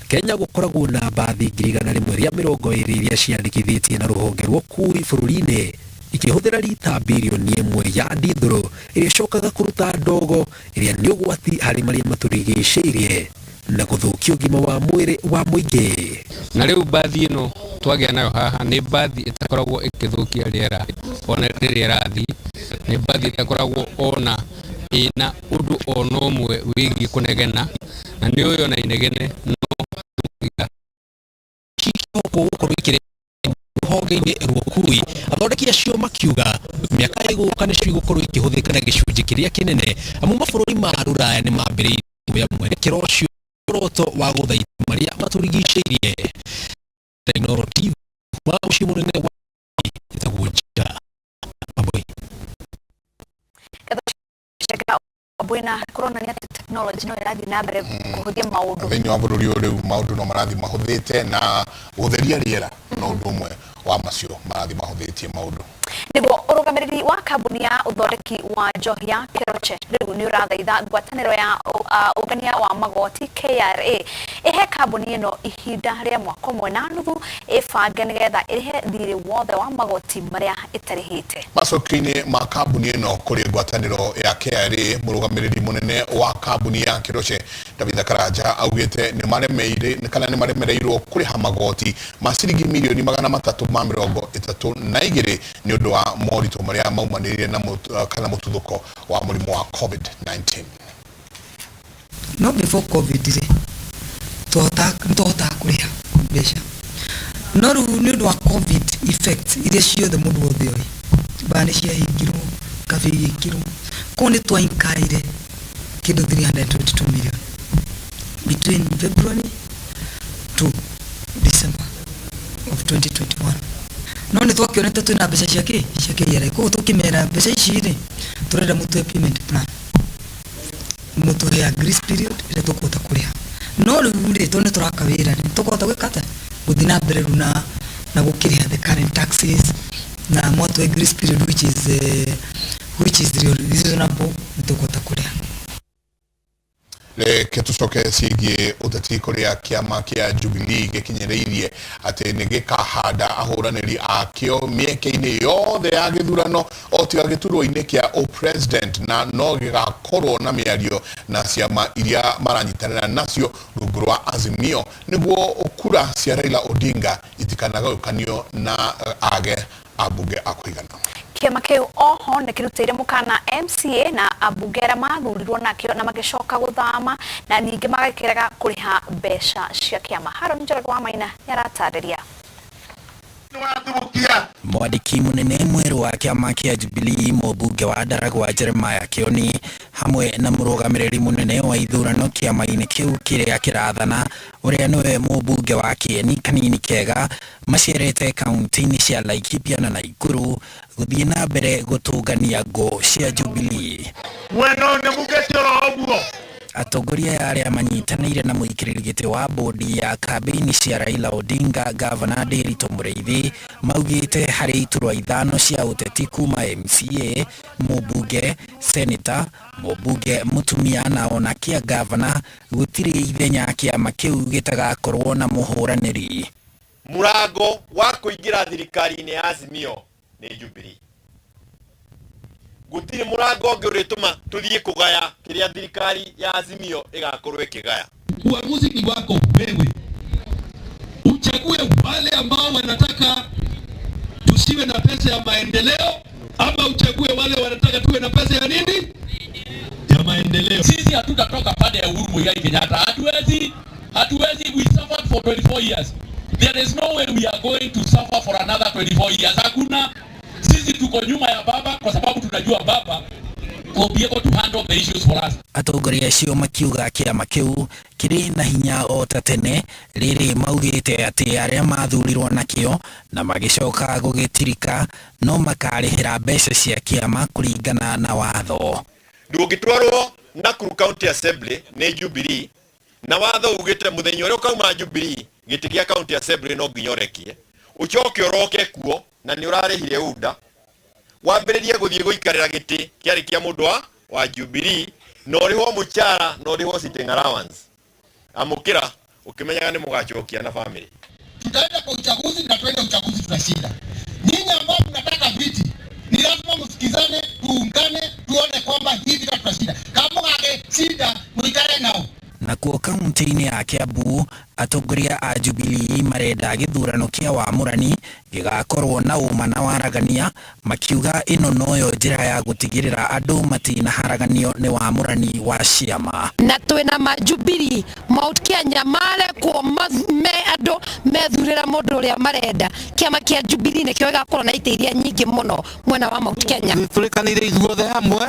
Kenya gũkoragwo na mbathi 120,000 iria ciandĩkithĩtie na rũhonge rwa ũkui bũrũri-inĩ ikĩhũthĩra rita 1 birioni ya ndithũrũ ĩrĩa ĩcokaga kũruta ndogo ĩrĩa nĩ ũgwati harĩ marĩa matũrigicĩirie na gũthũkia ũgima wa mwĩrĩ wa mũingĩ. Na rĩu mbathi ĩno twagĩa nayo haha nĩ mbathi ĩtakoragwo ĩkĩthũkia rĩera ona rĩrĩa ĩrathiĩ, nĩ mbathi ĩtakoragwo ona ĩna ũndũ ona ũmwe wĩgiĩ kũnegena, na nĩ ũyũ ona inegene no Cikĩhokwo gũkorwo ikĩrehe rũhonge-inĩ rwa ũkui, athondeki acio makiuga mĩaka ĩgũka nĩcio igũkorwo ikĩhũthĩka na gĩcunjĩ kĩrĩa kĩnene, amu mabũrũri ma rũraya nĩ mambĩrĩirie kuoya mwerekero ũcio muoroto wa gũthaita marĩa matũrigicĩirie. Inooro TV wa mũciĩ mũnene wa ĩtagwo Nja Wambui. Bwina kuronania atĩ technology no ĩrathiĩ na mbere kũhũthia maũndũ. Thĩinĩ wa bũrũri ũyũ rĩu maũndũ no marathiĩ mahũthĩte, na gũtheria rĩera no ũndũ ũmwe wa macio marathiĩ mahũthĩtie maũndũ. Nĩguo ũrũgamĩrĩri wa kambuni ya ũthondeki wa njohi ya Keroche rĩu nĩ ũrathaitha ngwatanĩro ya ũngania wa magoti KRA ĩhe kambuni ĩno ihinda rĩa mwaka 1.5 ĩbange nĩgetha ĩrĩhe thirĩ wothe wa magoti marĩa ĩtarĩhĩte. Macokio-inĩ ma kambuni ĩno kũrĩ ngwatanĩro ya KRA, mũrũgamĩrĩri mũnene wa kambuni ya Keroche Tabitha Karanja augĩte nĩ maremeire kana nĩ maremereirwo kũrĩha magoti ma ciringi mirioni 332 nĩ ũndũ wa moritũ marĩa maumanĩrĩire na kana mũtuthũko wa mũrimũ wa COVID-19. No before COVID rĩ, twahotaga kũrĩha mbeca, no rĩu nĩ ũndũ wa COVID effect iria ciothe mũndũ wothe oĩ, mbaa nĩ ciahingirwo, curfew igĩkĩrwo, koguo nĩ twainkaire kĩndũ 322 million between February to December of 2021. No nĩ twakĩonete twĩna mbeca cia kĩ cia KRA, koguo tũkĩmera mbeca ici rĩ, tũrenda mũtũhe payment plan, mũtũhe a grace period ĩrĩa tũkũhota kũrĩha. No rĩu rĩ, tondũ nĩ tũraka wĩra rĩ, tũkũhota gwĩka atĩa, gũthiĩ na mbere rĩu na gũkĩrĩha the current taxes, na mwatũhe grace period which is reasonable, nĩ tũkũhota kũrĩha. Reke tũcoke ciĩgiĩ ũteti, kũrĩa kĩama kĩa Jubilee gĩkinyĩrĩirie atĩ nĩ gĩkahanda ahũranĩri akĩo mĩeke-inĩ yothe ya gĩthurano o tiga gĩturwa-inĩ kĩa ũpresident, na no gĩgakorwo na mĩario na ciama iria maranyitanĩra nacio rungu rwa Azimio nĩguo kura cia Raila Odinga itikanagayũkanio na age ambunge a kũigana. Kĩama kĩu oho nĩ kĩrutĩire mũkana MCA na ambunge arĩa mathurirwo nakĩo na magĩcoka gũthama na ningĩ magakĩrega kũrĩha mbeca cia kĩama. Haron Njoroge wa Maina nĩ aratarĩria. Mwandĩki mũnene mwerũ wa kĩama kĩa Jubilee, mũmbunge wa Ndaragwa Jeremiah Kĩoni, hamwe na mũrũgamĩrĩri mũnene wa ithurano kĩama-inĩ kĩu kĩrĩa kĩrathana, ũrĩa nĩwe mũmbunge wa Kĩeni Kanini Kega, macerete kaunti-inĩ cia Laikipia na Naikuru gũthiĩ na mbere gũtũngania ngũ cia Jubilee. Mwena ũyũ nĩ mugĩte oro ũguo. Atongoria aya, arĩa manyitanĩire na mũikarĩri gĩtĩ wa bodi ya kambĩini cia Raila Odinga, Gavana Ndiritu Mũrĩithi, maugĩte harĩ iturwa 5 cia ũteti kuma MCA, mũmbunge, seneta, mũmbunge mũtumia na ona kĩa gavana, gũtirĩ ithenya kĩama kĩu gĩtagakorwo na mũhũranĩri. Mũrango wa kũingĩra thirikari-inĩ ya Azimio nĩ Jubilee. Gũtirĩ mũrango ũngĩ ũrĩtũma tũthiĩ kũgaya kĩrĩa thirikari ya Azimio ĩgakorwo ĩkĩgaya. Uamuzi ni wako wewe, uchague wale ambao wanataka tusiwe na pesa ya maendeleo, ama uchague wale wanataka tuwe na pesa ya nini, ya maendeleo. Sisi hatutatoka pande ya Uhuru Muigai Kenyatta, hatuwezi, hatuwezi. We suffered for 24 years. There is no way we are going to suffer for another 24 years. Hakuna. Sisi tuko nyuma ya baba kwa sababu tunajua baba will be able to handle the issues for us. Atongoria acio makiuga kĩama kĩu kĩrĩ na hinya o ta tene, rĩrĩ maugĩte atĩ arĩa mathurirwo nakĩo na magĩcoka gũgĩtirika no makarĩhĩra mbeca cia kĩama kũringana na watho. Ndũngĩtwarwo Nakuru County Assembly nĩ Jubilee na watho ugĩte mũthenya ũrĩa ũkauma Jubilee, gĩtĩ kĩa County Assembly no nginya ũrekie, ũcoke ũroke kuo na nĩ ũrarĩhire UDA, wambĩrĩrie gũthiĩ gũikarĩra gĩtĩ kĩarĩ kĩa mũndũ wa Jubilee, na ũrĩhwo mũcara na ũrĩhwo sitting allowance. Amũkĩra ũkĩmenyaga nĩ mũgacokia na family. Tutaenda kwa uchaguzi na tuende uchaguzi tutashinda. Nyinyi ambao mnataka viti, ni lazima msikizane, tuungane, tuone kwamba hii vita tutashinda. Kama shida muikare nao. Nakuo kaunti-inĩ ya Kiambu, atongoria a Jubilee marenda gĩthurano kĩa wamũrani gĩgakorwo na ũma na waragania, makiuga ĩno noyo njĩra ya gũtigĩrĩra andũ matinaharaganio nĩ wamũrani wa ciama. Na twĩna majubiri Mount Kenya marekwo me andũ methurĩra mũndũ ũrĩa marenda. Kĩama kĩa Jubilee nĩkĩo gĩgakorwo na itĩ iria nyingĩ mũno mwena wa Mount Kenya. Tũrĩkanĩire ithuothe hamwe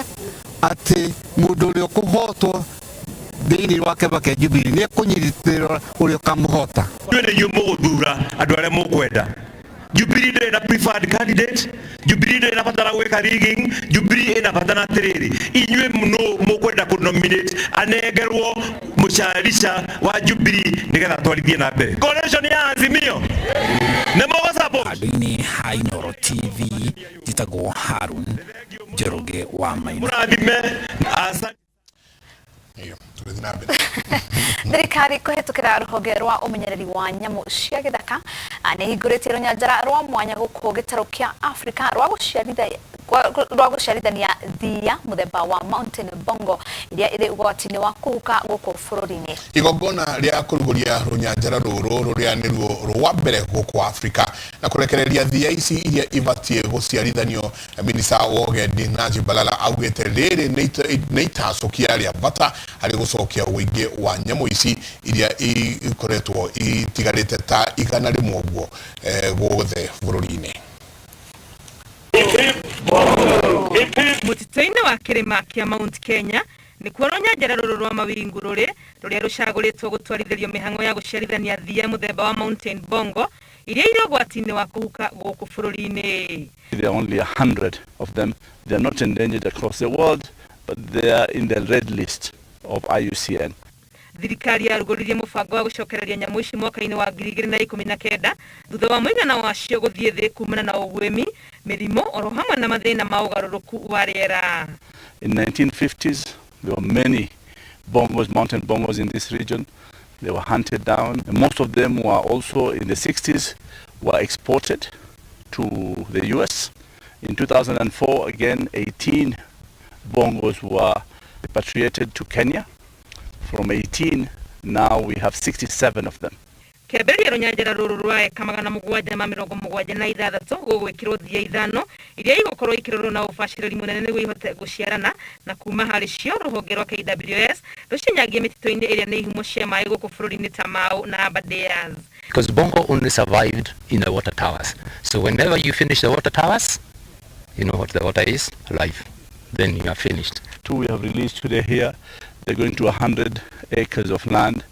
atĩ mũndũ ũrĩa ũkũhotwo thĩinĩ wa kĩama kĩa Jubilee nĩ ekũnyitĩrĩra ũrĩa ũkamũhota. Inyuĩ nĩ inyuĩ mũgũthura andũ arĩa mũkwenda. Jubilee ndĩrĩ na preferred candidate, Jubilee ndĩrĩ na bata na gwĩka rigging, Jubilee ĩna bata na atĩrĩrĩ, inyuĩ nũ mũkwenda kũ nominate anengerwo mũcarica wa Jubilee nĩgetha atwarithie na mbere. Coalition ya Azimio nĩ mũgũ support. Handũ-inĩ ha Inooro TV, njĩtagwo Harun Njoroge wa Maina. Mũrathime. Asante. Thirikari kũhetũkĩra rũhonge rwa ũmenyereri wa nyamũ cia gĩthaka nĩ hingũrĩtie rũnyanjara rwa mwanya gũkũ gĩtarũ kĩa Afrika rwa rwa gũciarithania thiia mũthemba wa Mountain Bongo iria ĩrĩ ũgwati-inĩ wa kũhuka gũkũ bũrũri-inĩ. Igongona rĩa kũrugũria rũnyanjara rũrũ rũrĩa nĩruo rwa mbere gũkũ Afrika na kũrekereria thiia ici iria ibatiĩ gũciarithanio. Minista wa ũgendi Najib Balala augĩte rĩrĩ nĩ itacũkia rĩa bata harĩ gũcokia ũingĩ wa nyamũ ici iria ikoretwo itigarĩte ta 100 ũguo guothe bũrũri-inĩ. Mũtitũ-inĩ wa kĩrĩma kĩa Mount Kenya nĩkuo rũnyanjara rũrũ rwa mawingu rũrĩ rũrĩa rũcagũrĩtwo gũtwarithĩrio mĩhang'o ya gũciarithania thiia mũthemba wa Mountain Bongo iria irĩ ũgwati-inĩ wa kũhuka gũkũ bũrũri-inĩ. There are only 100 of them. They are not endangered across the world, but they are in the red list of IUCN. Thirikari yarugũririe mũbango wa gũcokereria nyamũ ici mwaka-inĩ wa 2019 thutha wa mũigana wacio gũthiĩ thĩ kumana na ũguĩmi, mĩrimũ oro hamwe na mathĩna ma ũgarũrũku wa rĩera. In 1950s, there were many bongos, mountain bongos in this region. They were hunted down. And most of them were also in the 60s were exported to the US. In 2004, again, 18 bongos were repatriated to Kenya. From 18, now we have 67 of them. Kĩambĩrĩria rũnyanjara rũrũ rwa eka 776 gũgwĩkĩrwo thia 5 iria igũkorwo ikĩrorwo na ũbacĩrĩri mũnene nĩguo ihote gũciarana na kuma harĩ cio rũhonge rwa KWS rũcinyagie mĩtitũ-inĩ ĩrĩa nĩ ihumo cia maĩ gũkũ bũrũri-inĩ ta Mau na Aberdares. Because bongo only survived in the water towers. So whenever you finish the water towers, you know what the water is? Life. Then you are finished. 2 we have released today here. They're going to 100 acres of land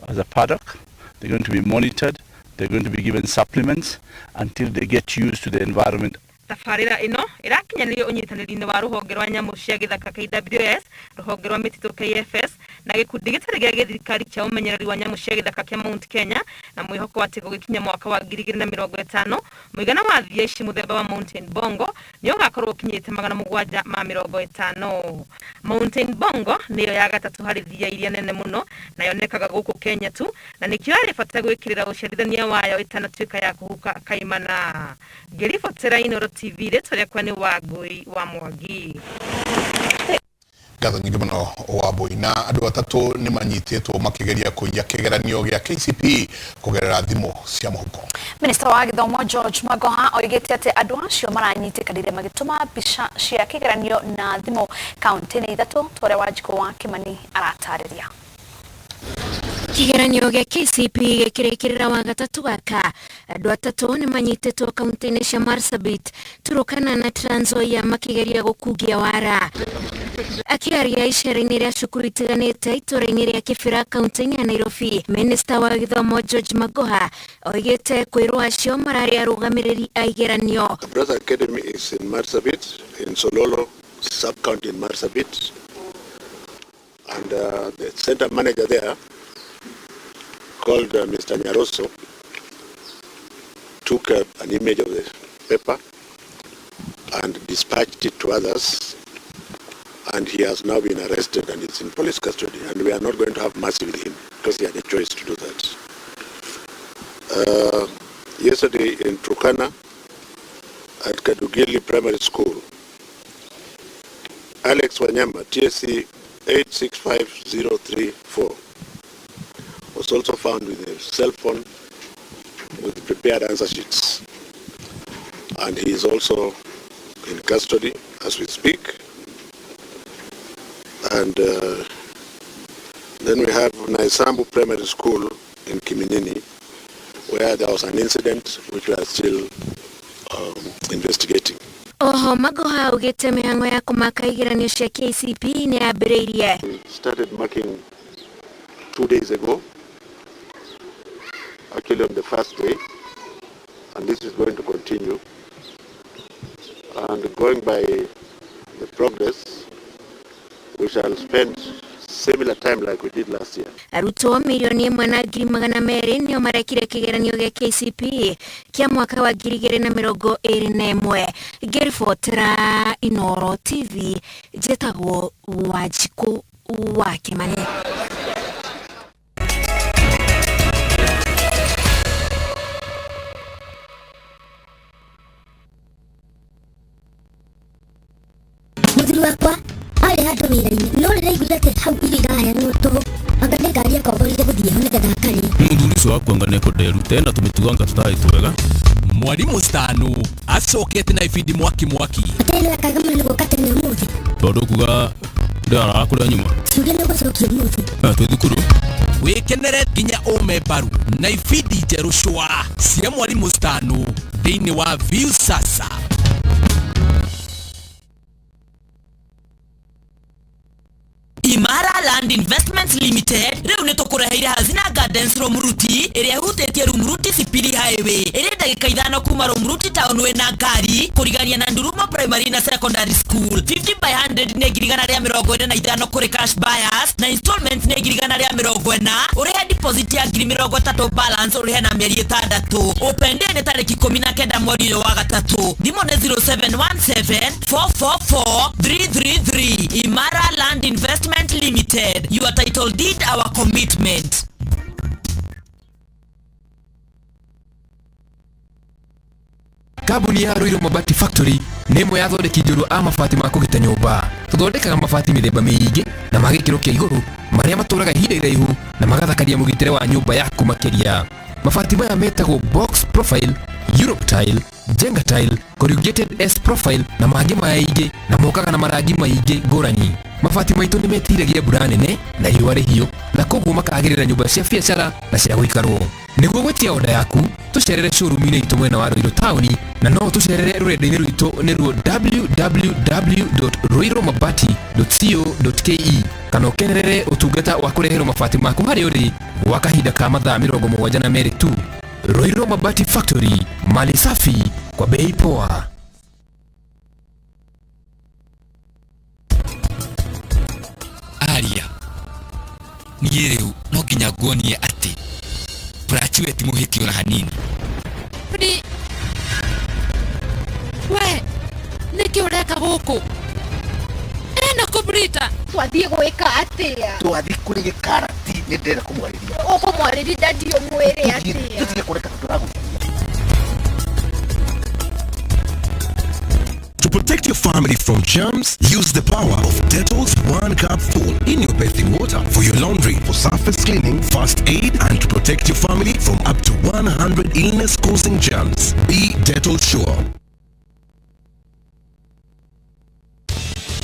as a paddock. They're going to be monitored. They're going to be given supplements until they get used to the environment. Tabarĩra ĩno ĩrakinyanĩrio ũnyitanĩri-inĩ wa rũhonge rwa nyamũ cia gĩthaka KWS, rũhonge rwa mĩtitũ KFS na gĩkundi gĩtarĩ gĩa gĩthirikari kĩa ũmenyereri wa nyamũ cia gĩthaka kĩa Mount Kenya na mwĩhoko atĩ gũgĩkinya mwaka wa 2050 mũigana wa thia ici mũthemba wa Mountain Bongo nĩ ũgakorwo ũkinyĩte 750. Mountain Bongo nĩyo ya gatatũ harĩ thia iria nene mũno na yonekaga gũkũ Kenya tu na nĩkĩo yarĩ bata gwĩkĩrĩra ũciarithania wayo ĩtanatuĩka ya kũhuka kaimana. Ngĩribotera Inooro TV rĩtwa rĩakwa nĩ Wangũi wa Mwangi. Ngatho nyingĩ mũno Wambui. Na andũ atatũ nĩ manyitĩtwo makĩgeria kũiya kĩgeranio gĩa KCPE kũgerera thimũ cia mũhuko. Minista wa gĩthomo George Magoha oigĩte atĩ andũ acio maranyitĩkanire magĩtũma mbica cia kĩgeranio na thimũ kaunti-inĩ 3 ta ũrĩa Wanjikũ wa Kĩmani aratarĩria. Kĩgeranio gĩa KCPE gĩkĩrĩkĩrĩra wa gatatũ gaka andũ atatũ nĩ manyitĩtwo kaunti-inĩ cia Marsabit, Turkana na Trans Nzoia makĩgeria gũkungia wara. Akĩaria icera-inĩ rĩa cukuru itiganĩte itũra-inĩ rĩa Kĩbĩra kaunti-inĩ ya Nairobi, Minista wa gĩthomo George Magoha oigĩte kwĩrwo acio mararĩ arũgamĩrĩri a igeranio. Brother Academy is in Marsabit, in Sololo sub-county in Marsabit, and the center manager there, called Mr. Nyaroso, took an image of the paper and dispatched it to others, and he has now been arrested and is in police custody, and we are not going to have mercy with him because he had a choice to do that. Yesterday in Turkana, at Kadugili Primary School, Alex Wanyama, TSC 865034, was also found with a cell phone with prepared answer sheets. And he is also in custody as we speak. And then we have Naisambu Primary School in Kiminini, where there was an incident which we are still investigating. Oho Magoha augĩte mĩhang'o ya kũmaka igeranio cia KCPE nĩ yambĩrĩirie. We started marking 2 days ago, actually on the first day, and this is going to continue. And going by the progress, we shall spend similar time like we did last year. Arutwo 1,200,000 nĩo marekire kĩgeranio gĩa KCPE kĩa mwaka wa 2021. Ngĩribotera Inooro TV, njĩtagwo Wanjikũ wa Kĩmani. Mũthuri wakwa arĩ handũ wĩra-inĩ no rĩrĩa aiguire atĩ hau irio iraheanwo tũhũ anga nĩ ngari akomborire gũthiĩ ho nĩgetha akarĩe. Mũthuri ũcio waku anga nĩekũnderute na tũmĩtugo anga tũtarĩ twega. Mwarimu Stanu acokete na ibindi mwaki mwaki. Atĩ nĩ wekaga mũno nĩ gũka tene ũmũthĩ. Tondũ kuga ndĩraraga kũrĩa nyuma. Ciũria nĩ ũgũcokia ũmũthĩ. Twĩ thukuru. Wĩkenere nginya ũme mbaru na ibindi njerũ cwa cia Mwarimu Stanu thĩinĩ wa Viusasa. Imara Land Investments Limited rĩu nĩ tũkũreheire Hazina Gardens Rumuruti ĩrĩa ĩhutĩtie Rumuruti Sipili Highway ĩrĩ ndagĩka 5 kuma Rumuruti town wĩna ngari kũrigania na Ndurumo Primary na Secondary School. 50 by 100 nĩ 145,000 kũrĩ cash buyers na installments nĩ 140,000 ũrĩhe deposit ya 30,000 balance ũrĩhe na mĩeri 6. Open day nĩ tarĩki 19 mweri ũyũ wa gatatũ. Thimũ nĩ 0717 444 333. Imara Land Investment Limited. Your title deed, our commitment. Kambuni ya Ruiru Mabati Factory nĩ ĩmwe ya athondeki njorua a mabati ma kũgita nyũmba. Tũthondekaga mabati mĩthemba mĩingĩ na ma gĩkĩro kĩa igũrũ marĩa matũraga ihinda iraihu na magathakaria mũgitĩre wa nyũmba yaku makĩria. Mabati maya metagwo box profile, Europe tile, Jenga tile, corrugated S profile na mangĩ maingĩ na mokaga na marangi maingĩ ngũrani. Mabati maitũ nĩ metiragia mbura nene na riũa rĩhiũ na koguo makagĩrĩra nyũmba cia biacara na cia gũikarwo. Nĩguo gwĩtia oda yaku tũcerere showroom-inĩ itũ mwena wa Ruiru taũni na no tũcerere rũrenda-inĩ rwitũ nĩruo www.ruirumabati.co.ke kana ũkenerere ũtungata wa kũreherwo mabati maku harĩa ũrĩ gwa kahinda ka mathaa 72 tu. Ruiru Mabati Factory, mali safi kwa bei poa. Aria niĩ rĩu no nginya nguonie atĩ Prachiwe ti mũhĩti ona hanini. Ni we nĩkĩ ũreka gũkũ? Ena kũmrita. Twathiĩ gwĩka atĩa? Twathiĩ kũrĩ gĩkarati nĩ ndĩrenda kũmwarĩria. Ũkũmwarĩria dadi ũmwĩre atĩa? Tũtige kũreka tondũ aragũcaria. To protect your family from germs, use the power of Dettol's 1 cup full in your bathing water for your laundry, for surface cleaning, first aid, and to protect your family from up to 100 illness-causing germs. Be Dettol sure.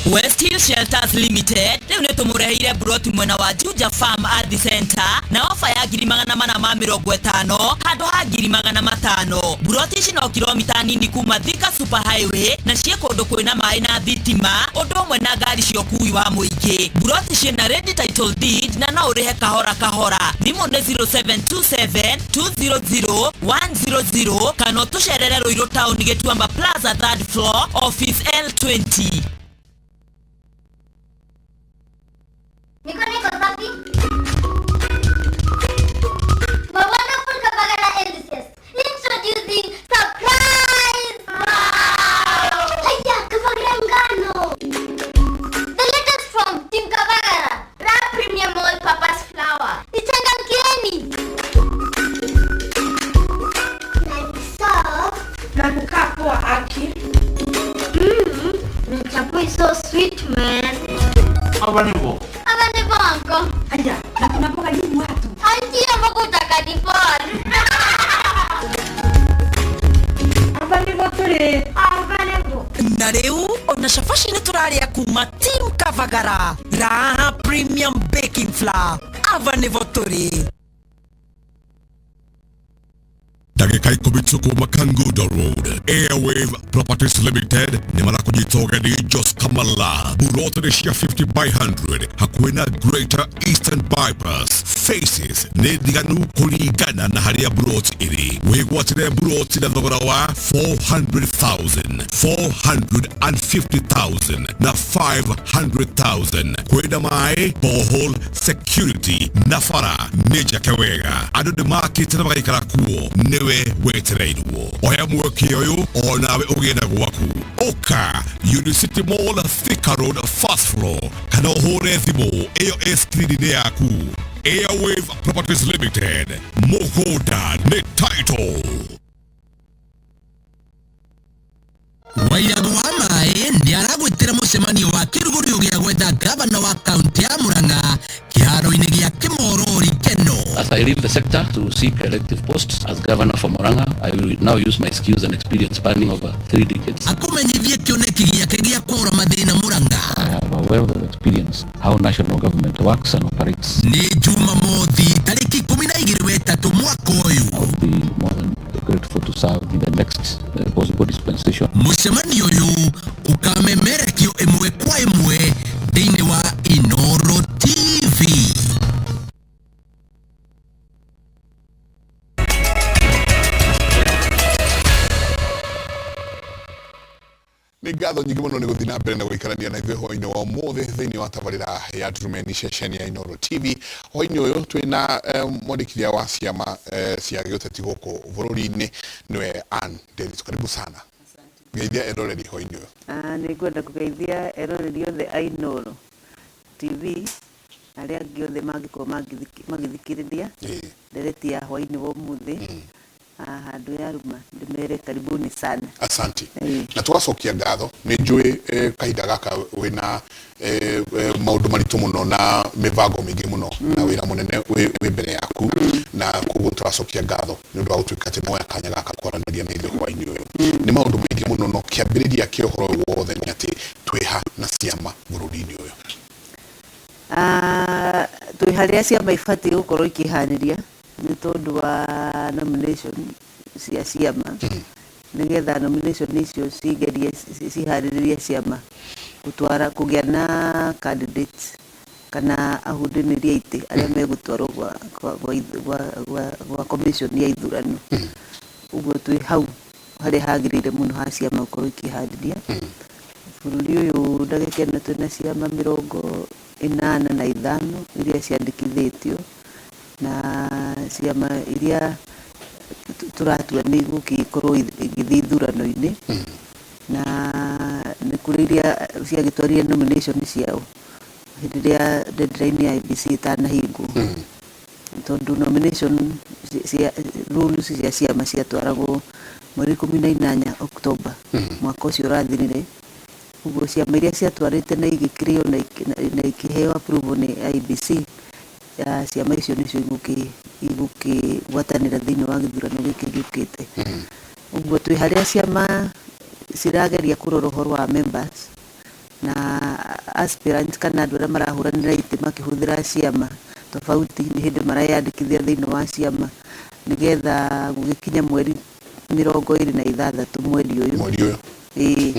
West Hill Shelters Limited rĩu nĩ tũmũreheire mburoti mwena wa Juja Farm Art Center na ofa ya 450,000 handũ ha 500,000. Mburoti ici no kilomita nini kuma Thika Super Highway na ciĩ kũndũ kwĩna maĩ na thitima ũndũ ũmwe na ngari cia ũkui wa mũingĩ. Mburoti ciĩna ready title deed na no ũrĩhe kahora kahora. Thimũ nĩ 0727 200 100 kana ũtũcerere Ruiru Town Gĩtuamba Plaza 3rd floor office L20. Mikono iko safi. My wonderful Kabagala enthusiast. Introducing surprise! Wow! Haya, Kabagala ngano. The latest from Team Kabagala. Raha Premium All Purpose Flour. Nichangamkieni. Na ni soft. Na kukaa poa aki. Chapo is so sweet, man. Hapa nipo. Hapa nipo, uncle. Aya, na kuna mboga nyingi watu. Auntie, ambapo utakanipon. Hapa nipo tuli. Hapa nipo. Na rĩu ona cabaci nĩ tũrarĩa kuma Team Kavagara Raha Premium Baking Flour. Ava nĩvo tũrĩ. Ndagĩka 10 tu kuma Kangudo Road. Airwave Properties Limited nĩ marakũnyita ũgeni Jos Kamala. Buroti nĩ cia 50 by 100 hakuhĩ na Greater Eastern Bypass. Faces nĩ ndiganu kũringana na harĩa buroti ĩrĩ. Wĩgwatĩre buroti na thogora wa 400,000, 450,000 na 500,000. Kwĩna maĩ, borehole, security na bara nĩ njake wega. Andũ nĩ makĩte na magaikara kuo nĩwe wetereirwo. Oya mweke ũyũ onawe ũgĩe na gwaku. Ũka Unicity Mall, Thika Road, first floor, kana ũhũre thimũ ĩyo ĩ screen-inĩ yaku. Airwave Properties Limited, mũgũnda nĩ title. Wairago wa maĩ nĩ aragwĩta Buatĩra mũcemanio wa kĩrugũrio gĩa gwetha gavana wa kaunti ya Murang'a kĩharo-inĩ gĩa Kĩmorori Keno. As I leave the sector to seek elective posts as governor for Murang'a, I will now use my skills and experience spanning over 3 decades. Akũmenyithie kĩoneki gĩake gĩa kũrora mathĩna Murang'a. I have a wealth of experience how national government works and operates. Nĩ Jumamothi tarĩki 12 wetatũ mwaka ũyũ. I would be more than grateful to serve in the next possible dispensation. Mũcemanio ũyũ ũkamemerekio ĩmwe kwa ĩmwe thĩinĩ wa Inooro TV. Nĩ ngatho nyingĩ mũno nĩ gũthiĩ na mbere na gũikarania na ithuĩ hwainĩ wa ũmũthĩ thĩinĩ wa tabarĩra ya Ndurumeni ceceni ya Inooro TV. Hwainĩ ũyũ twĩna mwandĩkithia wa ciama cia gĩũteti gũkũ bũrũri-inĩ nĩwe Ann Nderitu. Karibu sana. Ngeithia eroreri hwainĩ ũyũ. Nĩ ngwenda kũgeithia eroreri othe a Inooro TV na arĩa angĩ othe mangĩkorwo magĩthikĩrĩria ndereti ya hwainĩ wa ũmũthĩ handũ ya ruma ndĩmere karibuni sana. Asante. Na tũgacokia ngatho nĩ njũĩ kahinda gaka wĩna maũndũ maritũ mũno na mĩbango mĩingĩ mũno na wĩra mũnene wĩ mbere yaku na koguo tũracokia ngatho nĩ ũndũ wa gũtuĩka atĩ nĩwoya kanya gaka kwaranĩria na ithuĩ hwainĩ ũyũ. Nĩ maũndũ maingĩ mũno no kĩambĩrĩria kĩa ũhoro ũyũ wothe nĩ atĩ twĩha na ciama bũrũri-inĩ ũyũ. Twĩ harĩa ciama ibatiĩ gũkorwo ikĩharĩria nĩ tondũ wa nomination cia ciama nĩgetha nomination icio cigerie ciharĩrĩrie ciama gũtwara kũgĩa na candidates kana ahũndĩrĩri a itĩ arĩa megũtwarwo gwa commission ya ithurano. Ũguo twĩ hau harĩa hagĩrĩire mũno ha ciama gũkorwo ikĩharĩria. Bũrũri ũyũ ndagĩka ĩno twĩna ciama 85 iria ciandĩkithĩtio na ciama iria tũratua nĩ igũgĩkorwo igĩthiĩ ithurano-inĩ na nĩ kũrĩ iria ciagĩtwarire nomination ciao hĩndĩ ĩrĩa deadline ya IEBC ĩtanahingwo tondũ nomination cia rules cia ciama ciatwaragwo mweri 18 October mwaka ũcio ũrathirire. Ũguo ciama iria ciatwarĩte na igĩkĩrĩo na ikĩheo approval nĩ IEBC ciama icio nĩcio igũkĩgwatanĩra thĩinĩ wa gĩthurano gĩkĩ gĩũkĩte. Ũguo twĩ harĩa ciama cirageria kũrora ũhoro wa members na aspirants kana andũ arĩa marahũranĩra itĩ makĩhũthĩra ciama tofauti nĩ hĩndĩ mareyandĩkithia thĩinĩ wa ciama nĩgetha gũgĩkinya mweri 26 mweri ũyũ. Mweri ũyũ. Ĩĩ.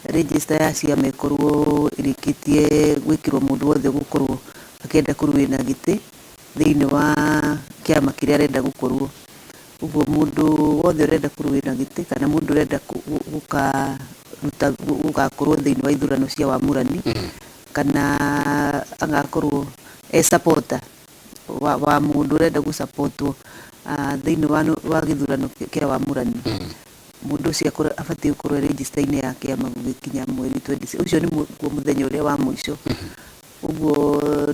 Register ya ciama ĩkorwo ĩrĩkĩtie gwĩkĩrwo mũndũ wothe ũgũkorwo akĩenda kũrũĩra gĩtĩ thĩinĩ wa kĩama kĩrĩa arenda gũkorwo. Ũguo mũndũ wothe ũrenda kũrũĩra gĩtĩ kana mũndũ ũrenda gũkaruta gũgakorwo thĩinĩ wa ithurano cia wamũrani kana agakorwo e supporter wa mũndũ ũrenda gũsupportwo thĩinĩ wa gĩthurano kĩa wamũrani. Mũndũ ũcio abatiĩ gũkorwo register-inĩ ya kĩama gũgĩkinya mweri 26. Ũcio nĩ guo mũthenya ũrĩa wa mũico. Ũguo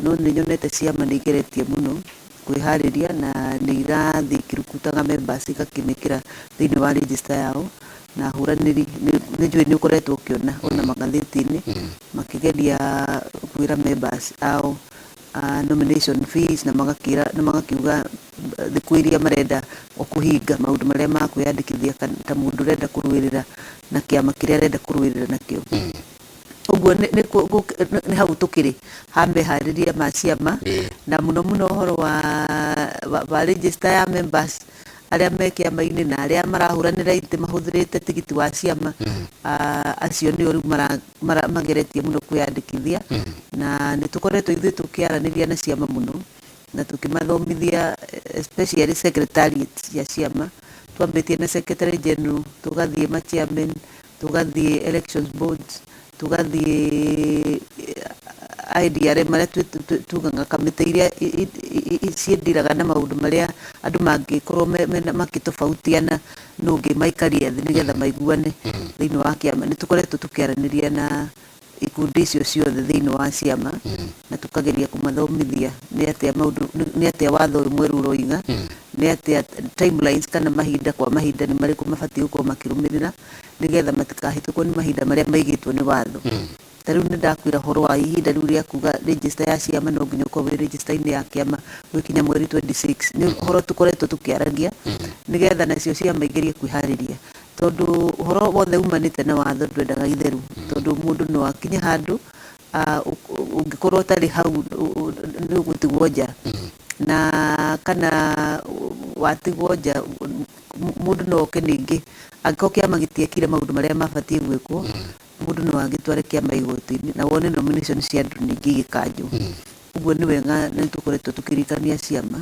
no nĩ nyonete ciama nĩ igeretie mũno kwĩharĩria na nĩ irathiĩ ikĩrukutaga members igakĩmĩkĩra thĩinĩ wa register yao na ahũranĩri nĩ njũĩ nĩ ũkoretwo ũkĩona ona magathĩti-inĩ makĩgeria kwĩra members ao nomination fees na magakĩra na magakiuga thikũ iria marenda kũhinga maũndũ marĩa ma kwĩyandĩkithia ta mũndũ ũrenda kũrũĩrĩra na kĩama kĩrĩa arenda kũrũĩrĩra nakĩo. Ũguo nĩ hau tũkĩrĩ ha meharĩria ma ciama na mũno mũno ũhoro wa register ya members arĩa me kĩama-inĩ na arĩa marahũranĩra itĩ mahũthĩrĩte tigiti wa ciama acio nĩo rĩu mageretie mũno kwĩyandĩkithia na nĩ tũkoretwo ithuĩ tũkĩaranĩria na ciama mũno na tũkĩmathomithia especially secretariat cia ciama. Twambĩtie na secretary general, tũgathiĩ ma chairman, tũgathiĩ elections boards, tũgathiĩ IDRM marĩa tugaga kamĩtĩ iria ciĩndiraga na maũndũ marĩa andũ mangĩkorwo makĩtofautiana nũ ũngĩ maikarie thĩ nĩgetha maiguane thĩinĩ wa kĩama. Nĩ tũkoretwo tũkĩaranĩria na ikundi icio ciothe thĩinĩ wa ciama na tũkageria kũmathomithia nĩ atĩa maũndũ, nĩ atĩa watho ũyũ mwerũ ũroiga, nĩ atĩa timelines kana mahinda kwa mahinda nĩ marĩkũ mabatiĩ gũkorwo makĩrũmĩrĩra nĩgetha matikahĩtũkwo nĩ mahinda marĩa maigĩtwo nĩ watho. Ta rĩu nĩ ndakwĩra ũhoro wa ihinda rĩu rĩa kuga register ya ciama no nginya ũkorwo wĩ register-inĩ ya kĩama gwĩkinya mweri 26. Nĩ ũhoro tũkoretwo tũkĩaragia nĩgetha nacio ciama igerie kwĩharĩria, tondũ ũhoro wothe umanĩte na watho ndwendaga itheru, tondũ mũndũ no akinye handũ ũngĩkorwo ũtarĩ hau nĩ ũgũtigwo nja, na kana watigwo nja mũndũ no oke ningĩ angĩkorwo kĩama gĩtiekire maũndũ marĩa mabatiĩ gwĩkwo, mũndũ no agĩtware kĩama igoti-inĩ na wone nomination cia andũ ningĩ igĩkanjwo. Ũguo nĩ wega nĩ tũkoretwo tũkĩririkania ciama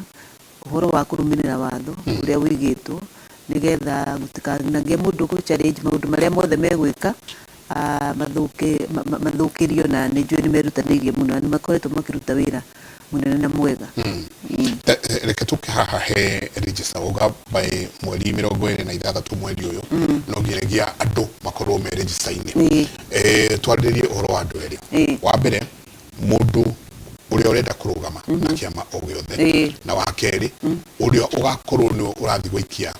ũhoro wa kũrũmĩrĩra watho ũrĩa ũigĩtwo, nĩgetha gũtikanagĩe mũndũ ũgũ challenge maũndũ marĩa mothe megwĩka mathũkĩrio, na nĩ njũĩ nĩ merutanĩirie mũno na nĩ makoretwo makĩruta wĩra mũnene na mwega. Reke tũke haha he register uga by mweri 26 mweri ũyũ no nginyagia andũ makorwo me register-inĩ. Twarĩrĩrie ũhoro wa andũ erĩ. Wa mbere, mũndũ ũrĩa ũrenda kũrũgama na kĩama o gĩothe, na wa kerĩ, ũrĩa ũgakorwo nĩ ũrathiĩ gũikia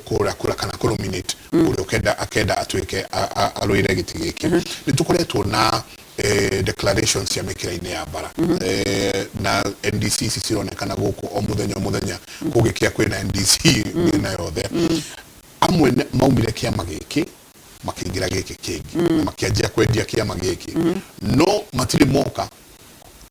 kũra kura kana kũ nominate ũrĩa ũkenda akenda atuĩke arũĩre gĩtĩ gĩkĩ. Nĩ tũkoretwo na declarations cia mĩkĩra-inĩ ya bara na NDC ici cironekana gũkũ o mũthenya o mũthenya, kũgĩkĩa kwĩna NDC mĩena yothe. Amwe maumire kĩama gĩkĩ makĩingĩra gĩkĩ kĩngĩ na makĩanjia kwendia kĩama gĩkĩ, no matirĩ moka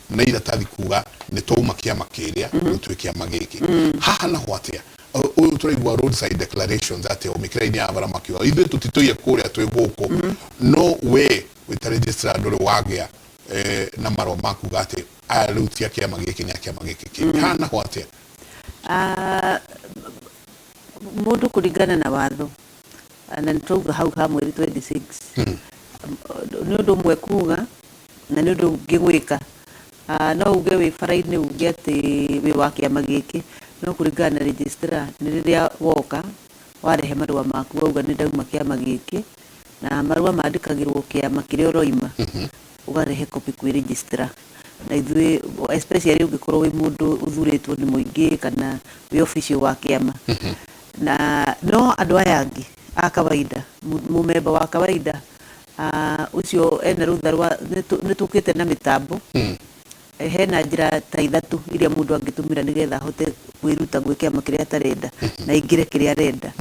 na iratathi kuga nĩ twauma kĩama kĩrĩa rĩu twĩ kĩama gĩkĩ. Haha naho atĩa? Ũyũ tũraigua roadside declarations atĩ o mĩkĩra-inĩ ya bara makiuga ithuĩ tũtitũire kũrĩa, twĩ gũkũ, no we wĩ ta registrar ndũrĩ wagĩa na marũa ma kuga atĩ aya rĩu ti a kĩama gĩkĩ, nĩ a kĩama gĩkĩ kĩngĩ. Haha naho atĩa? Mũndũ kũringana na watho, na nĩ twauga hau ha mweri 26, nĩ ũndũ ũmwe kuga na nĩ ũndũ ũngĩ gwĩka. No uge wĩ bara-inĩ uge atĩ wĩ wa kĩama gĩkĩ, no kũringana na registrar nĩ rĩrĩa woka warehe marũa maku wauga nĩ ndauma kĩama gĩkĩ, na marũa mandĩkagĩrwo kĩama kĩrĩa ũroima, ũgarehe copy kwĩ registrar. Na ithuĩ especially ũngĩkorwo wĩ mũndũ ũthurĩtwo nĩ mũingĩ kana wĩ official wa kĩama. Na no andũ aya angĩ a kawaida, mũmemba wa kawaida, ũcio ena rũtha rwa nĩ tũkĩte na mĩtambo. Hena njĩra ta ithatũ iria mũndũ angĩtũmĩra nĩgetha ahote kwĩruta gwĩ kĩama kĩrĩa atarenda na aingĩre kĩrĩa arenda.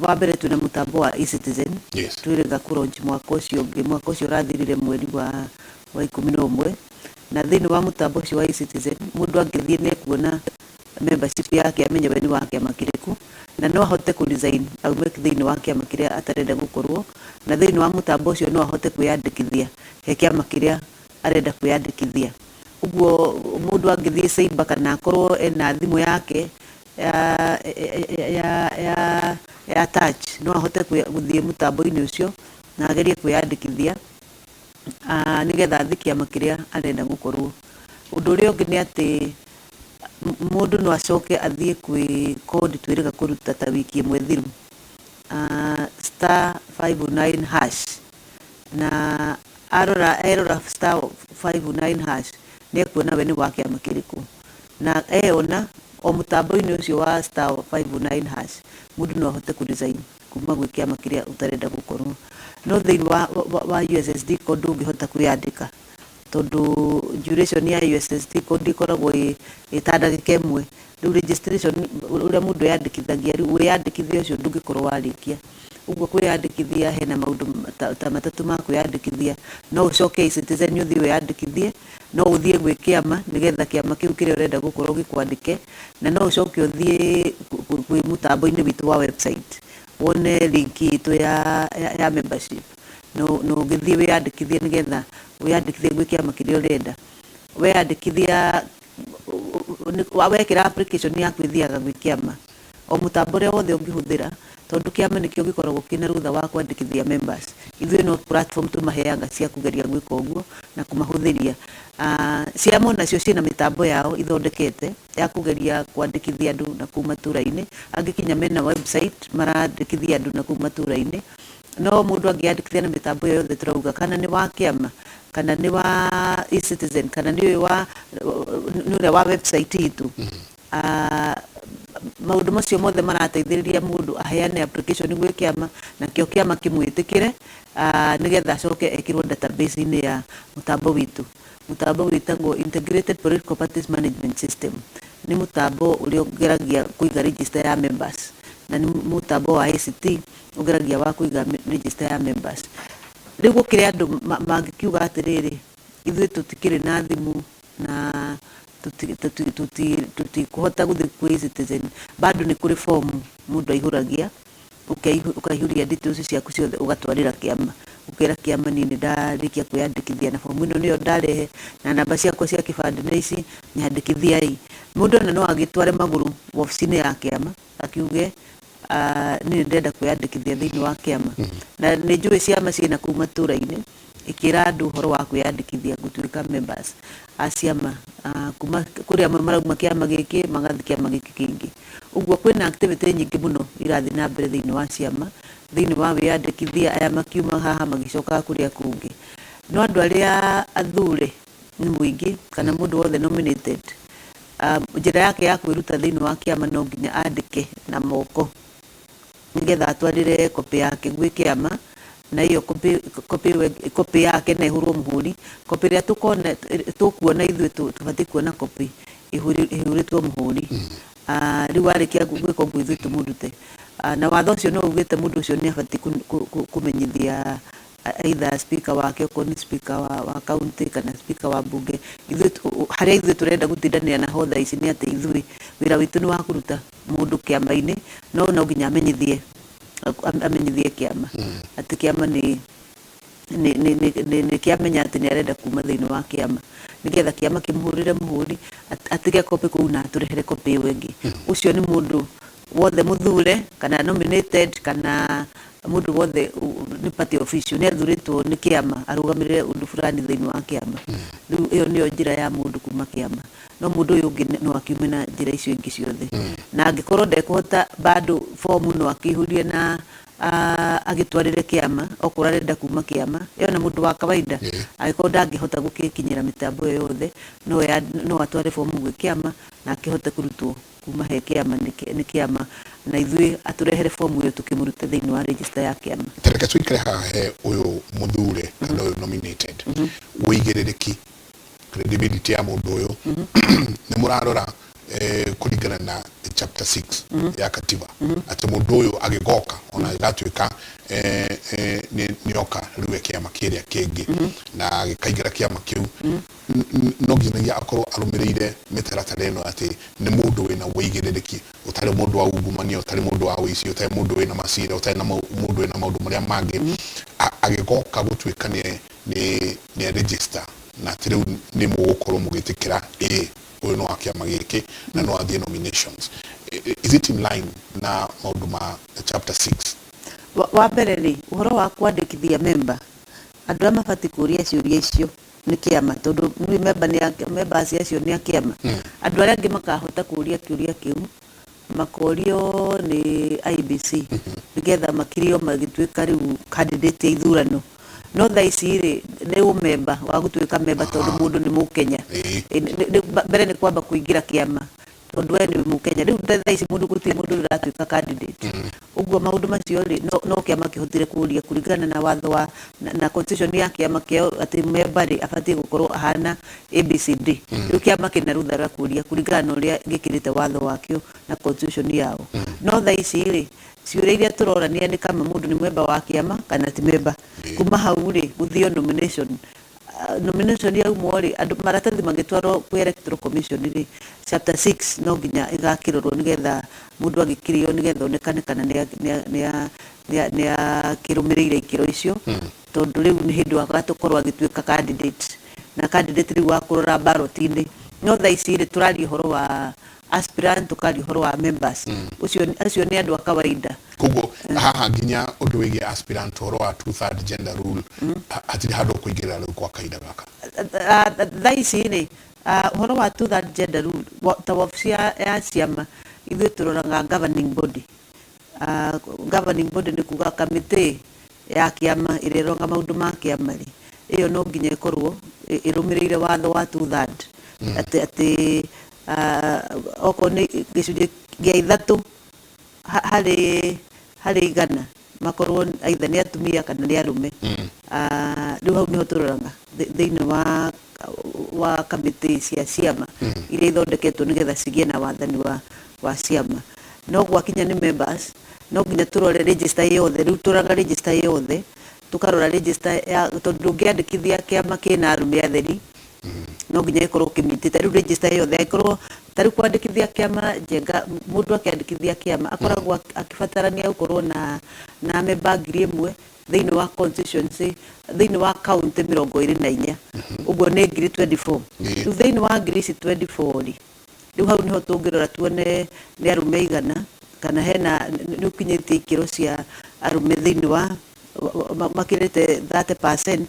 Wa mbere, twĩna mũtambo wa eCitizen. Twĩrĩga kũ launch mwaka ũcio ũngĩ, mwaka ũcio ũrathirire mweri wa 11, na thĩinĩ wa mũtambo ũcio wa eCitizen mũndũ angĩthiĩ nĩ ekuona membership yake, amenye we nĩ wa kĩama kĩrĩkũ, na no ahote kũ resign aume thĩinĩ wa kĩama kĩrĩa atarenda gũkorwo. Na thĩinĩ wa mũtambo ũcio no ahote kwĩyandĩkithia he kĩama kĩrĩa arenda kwĩyandĩkithia. Ũguo mũndũ angĩthiĩ cyber kana akorwo ena thimũ yake ya touch, no ahote gũthiĩ mũtambo-inĩ ũcio na agerie kwĩyandĩkithia nĩgetha athiĩ kĩama kĩrĩa arenda gũkorwo. Ũndũ ũrĩa ũngĩ nĩ atĩ mũndũ no acoke athiĩ kwĩ code twĩrĩga kũruta ta wiki ĩmwe thiru, *509#, na arora erora *509# nĩ ekuona we nĩ wa kĩama kĩrĩkũ, na eyona o mũtambo-inĩ ũcio wa *509# mũndũ no ahote kũ resign kuma gwĩ kĩama kĩrĩa ũtarenda gũkorwo. No thĩinĩ wa USSD code ndũngĩhota kwĩyandĩka, tondũ duration ya USSD code ĩkoragwo ĩ ta ndagĩka ĩmwe. Rĩu registration ũrĩa mũndũ eyandĩkithagia, rĩu wĩyandĩkithia ũcio ndũngĩkorwo warĩkia. Ũguo kwĩyandĩkithia hena maũndũ ta matatũ ma kwĩyandĩkithia. No ũcoke eCitizen ũthiĩ wĩyandĩkithie, no ũthiĩ gwĩ kĩama nĩgetha kĩama kĩu kĩrĩa ũrenda gũkorwo gĩkwandĩke, na no ũcoke ũthiĩ kwĩ mũtambo-inĩ witũ wa website wone link itũ ya membership, na ũgĩthiĩ wĩyandĩkithie nĩgetha wĩyandĩkithie gwĩ kĩama kĩrĩa ũrenda. Weyandĩkithia, wekĩra application yaku ĩthiaga gwĩ kĩama o mũtambo ũrĩa wothe ũngĩhũthĩra, tondũ kĩama nĩkĩo gĩkoragwo kĩna rũtha wa kwandĩkithia members. Ithuĩ no platform tũmaheaga cia kũgeria gwĩka ũguo na kũmahũthĩria. Ciama onacio ciĩna mĩtambo yao ithondekete ya kũgeria kwandĩkithia andũ na kũu matũra-inĩ, angĩ kinya mena website marandĩkithia andũ na kũu matũra-inĩ. No mũndũ angĩyandĩkithia na mĩtambo ĩyo yothe tũrauga, kana nĩ wa kĩama, kana nĩ wa eCitizen, kana nĩ ũyũ wa nĩ ũrĩa wa website itũ, Maũndũ macio mothe marateithĩrĩria mũndũ aheane application gwĩ kĩama, nakĩo kĩama kĩmwĩtĩkĩre nĩgetha acoke ekĩrwo database-inĩ ya mũtambo witũ. Mũtambo wĩtagwo Integrated Political Parties Management System. Nĩ mũtambo ũrĩa ũgeragia kũiga register ya members, na nĩ mũtambo wa ICT ũgeragia wa kũiga register ya members. Rĩu gũkĩrĩ andũ mangĩkiuga atĩrĩrĩ, ithuĩ tũtikĩrĩ na thimũ na tũtikũhota gũthiĩ kwĩ eCitizen. Bado nĩ kũrĩ fomu mũndũ aihũragia, ũkaihũria details ciaku ciothe ũgatwarĩra kĩama, ũkera kĩama niĩ nĩ ndarĩkia kwĩyandĩkithia na fomu ĩno nĩyo ndarehe na namba ciakwa cia kĩbandĩ nĩ ici, nyandĩkithiai. Mũndũ ona no agĩtware magũrũ wabici-inĩ ya kĩama akiuge niĩ nĩ ndĩrenda kwĩyandĩkithia thĩinĩ wa kĩama. Na nĩ njũĩ ciama ciĩna kũu matũra-inĩ ikĩra andũ ũhoro wa kwĩyandĩkithia gũtuĩka members a ciama, kuma kũrĩ amwe marauma kĩama gĩkĩ magathiĩ kĩama gĩkĩ kĩngĩ. Ũguo kwĩna activity nyingĩ mũno irathiĩ na mbere thĩinĩ wa ciama, thĩinĩ wa wĩyandĩkithia, aya makiuma haha magĩcokaga kũrĩa kũngĩ. No andũ arĩa athure nĩ mũingĩ kana mũndũ wothe nominated, njĩra yake ya kwĩruta thĩinĩ wa kĩama no nginya andĩke na moko nĩgetha atwarĩre copy yake gwĩ kĩama, na iyo copy yake na ĩhũrwo mũhũri. Copy ĩrĩa tũkona, tũkuona ithuĩ tũbatiĩ kuona copy ĩhũrĩtwo mũhũri. Rĩu warĩkia gwĩka ũguo ithuĩ tũmũrute. Na watho ũcio no ugĩte mũndũ ũcio nĩ abatiĩ kũmenyithia either speaker wake, okorwo nĩ speaker wa county kana speaker wa bunge. Ithuĩ harĩa ithuĩ tũrenda gũtindanĩra naho thaa ici nĩ atĩ ithuĩ wĩra witũ nĩ wa kũruta mũndũ kĩama-inĩ, no no nginya amenyithie kĩama atĩ kĩama nĩ kĩamenya atĩ nĩ arenda kuma thĩinĩ wa kĩama, nĩgetha kĩama kĩmũhũrĩre mũhũri atige copy kũu na atũrehere copy ĩyo ĩngĩ. Ũcio nĩ mũndũ wothe mũthure kana nominated kana mũndũ wothe nĩ party official, nĩ athurĩtwo nĩ kĩama arũgamĩrĩre ũndũ fulani thĩinĩ wa kĩama. Rĩu ĩyo nĩyo njĩra ya mũndũ kuma kĩama, no mũndũ ũyũ ũngĩ no akiume na njĩra icio ingĩ ciothe. Na angĩkorwo ndekũhota, bado fomu no akĩihũrie na agĩtwarĩre kĩama okorwo arenda kuma kĩama. Ĩyo na mũndũ wa kawaida angĩkorwo ndangĩhota gũgĩkinyĩra mĩtambo ĩyo yothe, no atware fomu gwĩ kĩama na akĩhote kũrutwo kuma he kĩama nĩ kĩama, na ithuĩ atũrehere fomu ĩyo tũkĩmũrute thĩinĩ wa register ya kĩama. Tareke tũikare haha he ũyũ mũthure kana ũyũ nominated, ũigĩrĩrĩki credibility ya mũndũ ũyũ nĩ mũrarora kũringana na chapter 6 ya katiba, atĩ mũndũ ũyũ agĩgoka ona agĩgatuĩka nĩoka rĩu e kĩama kĩrĩa kĩngĩ na agĩkaingĩra kĩama kĩu, no nginyagia akorwo arũmĩrĩire mĩtaratara ĩno atĩ nĩ mũndũ wĩna ũigĩrĩrĩki, ũtarĩ mũndũ wa ungumania, ũtarĩ mũndũ wa ũici, ũtarĩ mũndũ wĩna macira, ũtarĩ na mũndũ wĩna maũndũ marĩa mangĩ, agĩgoka gũtuĩka nĩ register na atĩ rĩu nĩ mũgũkorwo mũgĩtĩkĩra ĩ ũyũ no wa kĩama gĩkĩ na no athiĩ nominations. Is it in line na maũndũ ma chapter 6? Wa mbere rĩ, ũhoro wa kwandĩkithia member, andũ arĩa mabatiĩ kũria ciũria icio nĩ kĩama, tondũ nĩ member nĩ members acio nĩ a kĩama. Andũ arĩa angĩ makahota kũria kĩũria kĩu makorio nĩ IEBC nĩgetha makirio magĩtuĩka rĩu candidate ya ithurano. No thaa ici rĩ, nĩ ũmemba wa gũtuĩka memba, tondũ mũndũ nĩ mũkenya. Mbere nĩ kwamba kũingĩra kĩama, tondũ we nĩ mũkenya. Rĩu thaa ici mũndũ gũtirĩ mũndũ ũratuĩka candidate. Ũguo maũndũ macio rĩ, no kĩama kĩhotire kũria kũringana na watho wa na constitution ya kĩama kĩao atĩ memba rĩ abatiĩ gũkorwo ahana ABCD. Rĩu kĩama kĩna rũtha rwa kũria kũringana na ũrĩa gĩkĩrĩte watho wakĩo na constitution yao. No thaa ici rĩ, ciũria iria tũrorania nĩ kama mũndũ nĩ memba wa kĩama kana ti memba. Kuma hau rĩ, gũthio nomination. Nomination yaumwo rĩ, andũ maratathi magĩtwarwo kwĩ Electoral Commission rĩ, chapter 6 no nginya ĩgakĩrorwo nĩgetha mũndũ agĩkĩrio, nĩgetha onekane kana nĩ akĩrũmĩrĩire ikĩro icio, tondũ rĩu nĩ hĩndĩ agatukorwo agĩtuĩka candidate, na candidate rĩu wa kũrora ballot-inĩ. No thaa ici rĩ, tũraria ũhoro wa aspirant, tũkaria ũhoro wa members. Ũcio acio nĩ andũ a kawaida. Koguo haha nginya ũndũ wĩgiĩ aspirant, ũhoro wa two third gender rule, hatirĩ handũ ũkũingĩrĩra rĩu kwa kahinda gaka? Thaa ici rĩ, ũhoro wa two third gender rule, ta wabici ya ciama ithuĩ tũroraga governing body. Governing body nĩ kuga kamĩtĩ ya kĩama ĩrĩa ĩroraga maũndũ ma kĩama rĩ, ĩyo no nginya ĩkorwo ĩrũmĩrĩire watho wa two third, atĩ okorwo nĩ gĩcunjĩ gĩa ithatũ harĩ harĩ igana makorwo either nĩ atumia kana nĩ arũme. Rĩu hau nĩho tũroraga thĩinĩ wa wa kamĩtĩ cia ciama iria ithondeketwo nĩgetha cigĩe na wathani wa wa ciama. No gwakinya nĩ members, no nginya tũrore register yothe. Rĩu tũroraga register yothe, tũkarora register ya, tondũ ndũngĩandĩkithia kĩama kĩna arũme atheri, no nginya gĩkorwo kĩmitĩte rĩu register yothe. Angĩkorwo ta rĩu kwandĩkithia kĩama njenga, mũndũ akĩandĩkithia kĩama akoragwo akĩbatarania gũkorwo na na memba 1,000 thĩinĩ wa constituency, thĩinĩ wa county 24, ũguo nĩ ngiri 24. Rĩu thĩinĩ wa ngiri ici 24 rĩ, rĩu hau nĩho tũngĩrora tuone nĩ arũme aigana kana hena nĩ ũkinyĩtie ikĩro cia arũme thĩinĩ wa makĩrĩte 30%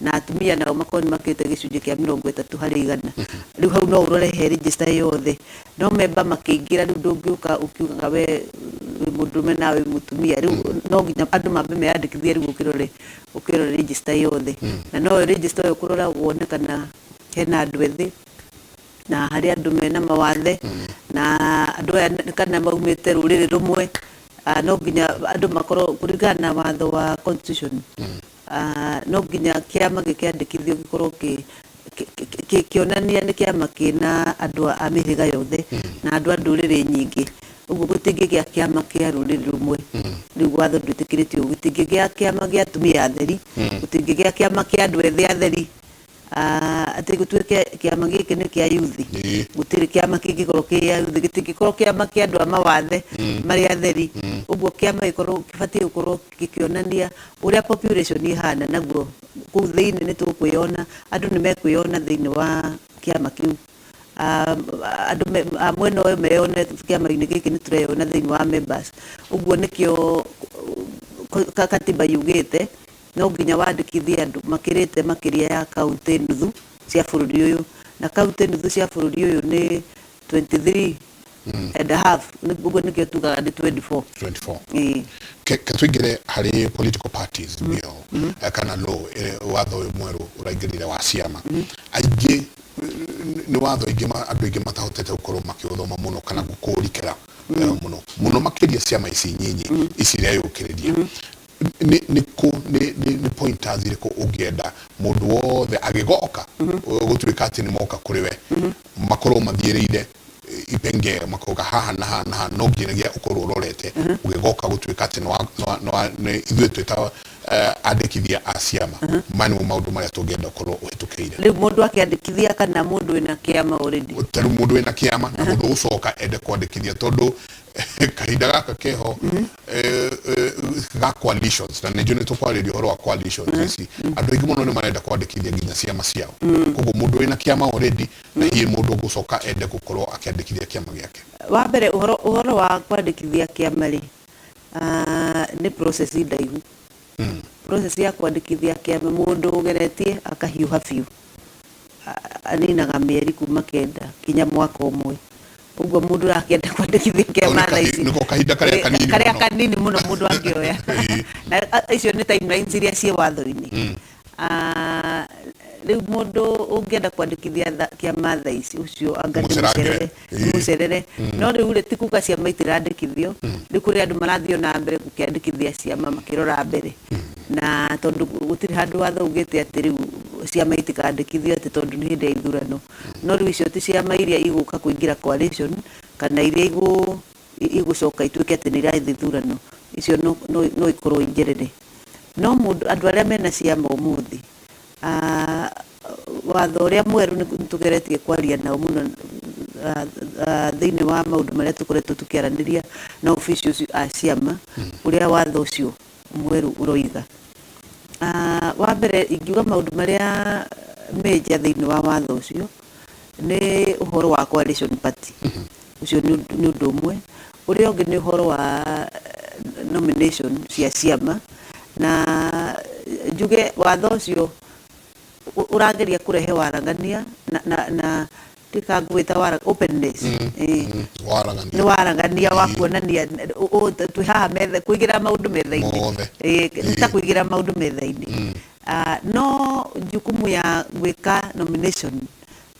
na atumia nao makorwo nĩ makĩrĩte gĩcunjĩ kĩa 30 harĩ igana. Rĩu hau no ũrore he register yothe, no memba makĩingĩra, rĩu ndũngĩũka ũkiugaga we wĩ mũndũrũme na wĩ mũtumia. Rĩu no nginya andũ mambe meyandĩkithie, rĩu ũkĩrore ũkĩrore register yothe, na no register ĩyo kũrora wone kana hena andũ ethĩ na harĩ andũ mena mawathe na andũ aya kana maumĩte rũrĩrĩ rũmwe. No nginya andũ makorwo kũringana na watho wa constitution. No nginya kĩama gĩkĩandĩkithio gĩkorwo kĩonania nĩ kĩama kĩna andũ a mĩhĩrĩga yothe na andũ a ndũrĩrĩ nyingĩ. Ũguo gũtingĩgĩa kĩama kĩa rũrĩrĩ rũmwe, rĩu watho ndwĩtĩkĩrĩtie ũguo. Gũtingĩgĩa kĩama gĩa atumia atheri, gũtingĩgĩa kĩama kĩa andũ ethĩ atheri, atĩ gũtuĩke kĩama gĩkĩ nĩ kĩa yuthi. Gũtirĩ kĩama kĩngĩkorwo kĩ ya yuthi, gĩtingĩkorwo kĩama kĩa andũ a mawathe marĩ atheri. Ũguo kĩama gĩkorwo gĩbatiĩ gũkorwo gĩkĩonania ũrĩa population ĩhana, naguo kũu thĩinĩ nĩ tũkwĩyona, andũ nĩ mekwĩyona thĩinĩ wa kĩama kĩu. Andũ a mwena ũyũ meyone kĩama-inĩ gĩkĩ, nĩ tũreyona thĩinĩ wa members. Ũguo nĩkĩo katiba yugĩte no nginya wandĩkithie andũ makĩrĩte makĩria ya kaunti nuthu cia bũrũri ũyũ, na kaunti nuthu cia bũrũri ũyũ nĩ 23 and a half, ũguo nĩkĩo tugaga nĩ 24. 24. Ĩĩ. Ke tũingĩre harĩ political parties bill, kana law, watho ũyũ mwerũ ũraingĩrire wa ciama. Aingĩ nĩ watho aingĩ andũ aingĩ matahotete gũkorwo makĩũthoma mũno kana gũkũrikĩra mũno mũno, makĩria ciama ici nyinyi ici ireyũkĩrĩria. Nĩ kũ nĩ pointers irĩkũ ũngĩenda mũndũ wothe agĩgoka gũtuĩka atĩ nĩ moka kũrĩ we makorwo mathiĩrĩire ipengee, makoga haha na haha na haha, no nginyagia ũkorwo ũrorete ũgĩgoka gũtuĩka atĩ nĩ ithuĩ twĩta andĩkithia a ciama, maya nĩmo maũndũ marĩa tũngĩenda ũkorwo ũhĩtũkĩire? Rĩu mũndũ akĩandĩkithia kana mũndũ wĩna kĩama already? Ta rĩu mũndũ wĩna kĩama na mũndũ ũgũcoka ende kwandĩkithia, tondũ kahinda gaka keho ga coalitions, na nĩnjũĩ nĩ tũkwarĩria ũhoro wa coalitions ici, andũ aingĩ mũno nĩ marenda kwandĩkithia nginya ciama ciao. Koguo mũndũ wĩna kĩama already na hihi mũndũ ũgũcoka ende gũkorwo akĩandĩkithia kĩama gĩake. Wa mbere, ũhoro wa kwandĩkithia kĩama rĩ, nĩ process ndaihu. Process ya kwandĩkithia kĩama, mũndũ ũgeretie akahiũha biũ, aninaga mĩeri kuma 9 kinya mwaka ũmwe. Ũguo mũndũ ũrakĩenda kwandĩkithia kĩama thaa ici, nĩko kahinda karĩa kanini karĩa mũno. Kanini mũno mũndũ angĩoya. Na icio nĩ timelines iria ciĩ watho-inĩ. Rĩu mũndũ ũngĩenda kwandĩkithia kĩama thaa ici, ũcio anga nĩ Mũcerangĩre. mũcerere, nĩ mũcerere. No rĩu rĩ, ti kuga ciama itirandĩkithio. Rĩu kũrĩ andũ marathiĩ ona mbere gũkĩandĩkithia ciama makĩrora mbere, na tondũ gũtirĩ handũ watho ugĩte atĩ rĩu ciama itikandĩkithio atĩ tondũ nĩ hĩndĩ ya ithurano. No rĩu icio ti ciama iria igũka kũingĩra coalition kana iria igũcoka ituĩke atĩ nĩ irathiĩ ithurano, icio no ikorwo injerere. No mũndũ, andũ arĩa mena ciama ũmũthĩ, watho ũrĩa mwerũ nĩ tũgeretie kwaria nao mũno thĩinĩ wa maũndũ marĩa tũkoretwo tũkĩaranĩria na officials a ciama, ũrĩa watho ũcio mwerũ ũroiga. Wa mbere, ingiuga maũndũ marĩa major thĩinĩ wa watho ũcio nĩ ũhoro wa coalition party. Ũcio nĩ ũndũ ũmwe. Ũrĩa ũngĩ nĩ ũhoro wa nomination cia ciama, na njuge watho ũcio ũrageria kũrehe waragania na ndikangwĩta wara openness. Waragania. Nĩ waragania wa kuonania twĩ haha metha kũigĩra maũndũ metha-inĩ. Mothe. Nĩ ta kũigĩra maũndũ metha-inĩ. No jukumu ya gwĩka nomination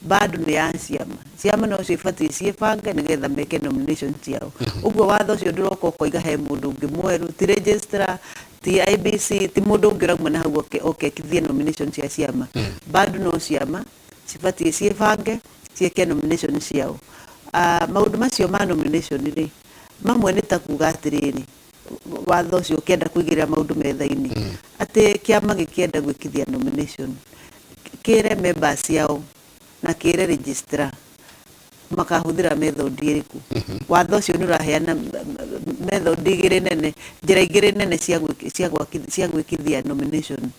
Bado nĩ ya ciama. Ciama no cio ibatiĩ ciĩbange nĩgetha meke nomination ciao. Ũguo watho ũcio ndũroka ũkoiga he mũndũ ũngĩ mwerũ, ti registrar, ti IEBC, ti mũndũ ũngĩ ũrauma na hau oke oke ekithie nomination cia ciama. Bado no ciama cibatiĩ ciĩbange ciĩke nomination ciao. Maũndũ macio ma nomination rĩ, mamwe nĩ ta kuga atĩrĩrĩ, watho ũcio ũkĩenda kũigĩrĩra maũndũ metha-inĩ, atĩ kĩama gĩkĩenda gwĩkithia nomination, kĩre members ciao na kĩre registrar makahũthĩra method ĩrĩkũ. Watho ũcio nĩ ũraheana method igĩrĩ nene, njĩra igĩrĩ nene cia cia gwĩkithia nomination.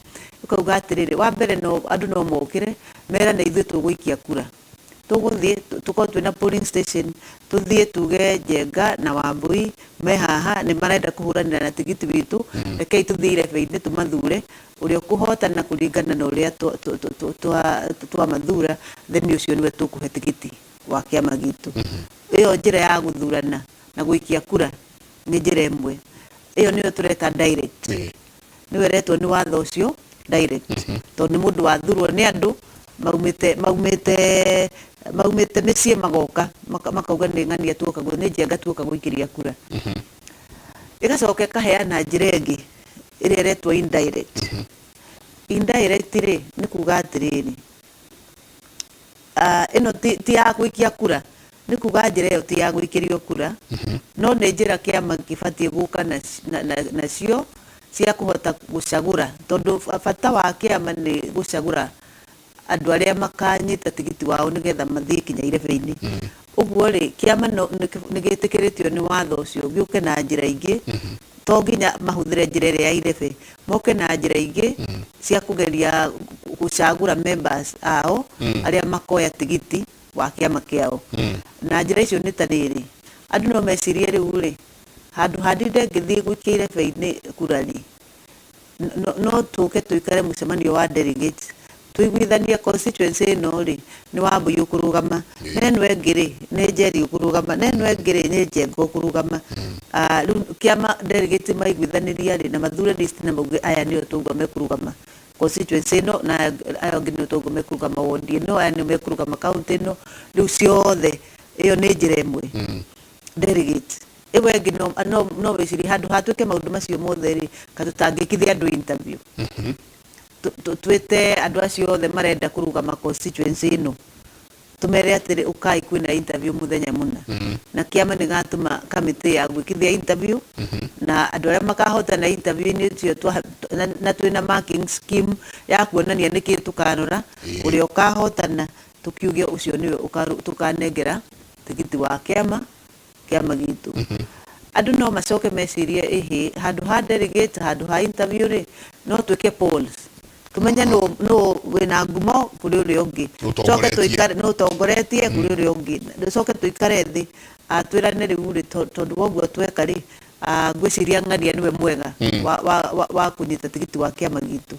Ũkauga atĩrĩrĩ, wa mbere no andũ no mokĩre merane ithuĩ tũgũikia kura. Tũgũthiĩ tũkorwo twĩna polling station, tũthiĩ tuge Njenga na Wambui me haha nĩ marenda kũhũranĩra na tigiti witũ, rekei tũthiĩ irebe-inĩ tũmathure, ũrĩa ũkũhotana kũringana na ũrĩa twamathura, then ũcio nĩwe tũkũhe tigiti wa kĩama gitũ. Ĩyo njĩra ya gũthurana na gũikia kura nĩ njĩra ĩmwe. Ĩyo nĩyo tũreta direct. Nĩyo ĩretwo nĩ watho ũcio direct. Tondũ nĩ mũndũ wathurwo nĩ andũ maumĩte maumĩte maumĩte mĩciĩ magoka makauga nĩ ng'ania tuoka nĩ Njenga tuoka gũikĩria kura. Ĩgacoka ĩkaheana njĩra ĩngĩ ĩrĩa ĩretwo indirect. Indirect rĩ, nĩ kuga atĩrĩrĩ, ĩno ti ya gũikia kura, nĩ kuga njĩra ĩyo ti ya gũikĩrio kura, no nĩ njĩra kĩama kĩbatiĩ gũka nacio cia kũhota gũcagũra, tondũ bata wa kĩama nĩ gũcagũra andũ arĩa makanyita tigiti wao nĩgetha mathiĩ kinya irebe-inĩ. Ũguo rĩ, kĩama nĩ gĩtĩkĩrĩtio nĩ watho ũcio gĩũke na njĩra ingĩ, to nginya mahũthĩre njĩra ĩrĩa ya irebe, moke na njĩra ingĩ cia kũgeria gũcagũra members ao arĩa makoya tigiti wa kĩama kĩao. Na njĩra icio nĩ ta rĩrĩ, andũ no mecirie rĩu rĩ, handũ ha ndinde ngĩthiĩ gũikia irebe-inĩ kura rĩ, no tũke tũikare mũcemanio wa delegates, tũiguithanie constituency ĩno rĩ, nĩ Wambui ũkũrũgama, na ĩno ĩngĩ rĩ, nĩ Njeri ũkũrũgama, na ĩno ĩngĩ rĩ, nĩ Njenga ũkũrũgama. Rĩu kĩama delegates maiguithanĩria rĩ, na mathure list na mauge aya nĩo twaigua mekũrũgama constituency ĩno, na aya angĩ nĩo twaigua mekũrũgama ward ĩno, aya nĩo mekũrũgama county ĩno, rĩu ciothe ĩyo nĩ njĩra ĩmwe. Delegate ĩyo ĩngĩ no wĩcirie handũ ha twĩke maũndũ macio mothe rĩ, ka tũtangĩkithia andũ interview. Twĩte andũ acio othe marenda kũrũgama constituency ĩno, tũmere atĩrĩ, ũkai kwĩna interview mũthenya mũna. Na kĩama nĩ gatũma kamĩtĩ ya gwĩkithia interview, na andũ arĩa makahotana interview-inĩ ũcio na twĩna marking scheme ya kuonania nĩkĩ tũkarora, ũrĩa ũkahotana tũkiuge ũcio nĩwe tũkanengera tigiti wa kĩama gitũ. Andũ no macoke mecirie ĩhĩ, handũ ha delegate, handũ ha interview rĩ, no twĩke polls tumenye nũ wĩna ngumo kũrĩ ũrĩa ũngĩ. Tucoke tũikare nũ ũtongoretie kũrĩ ũrĩa ũngĩ, tucoke tũikare thĩ, twĩrane rĩu rĩ, tondũ wa ũguo tweka rĩ, ngwĩciria ng'ania nĩwe mwega wa kũnyita tigiti wa kĩama gitũ.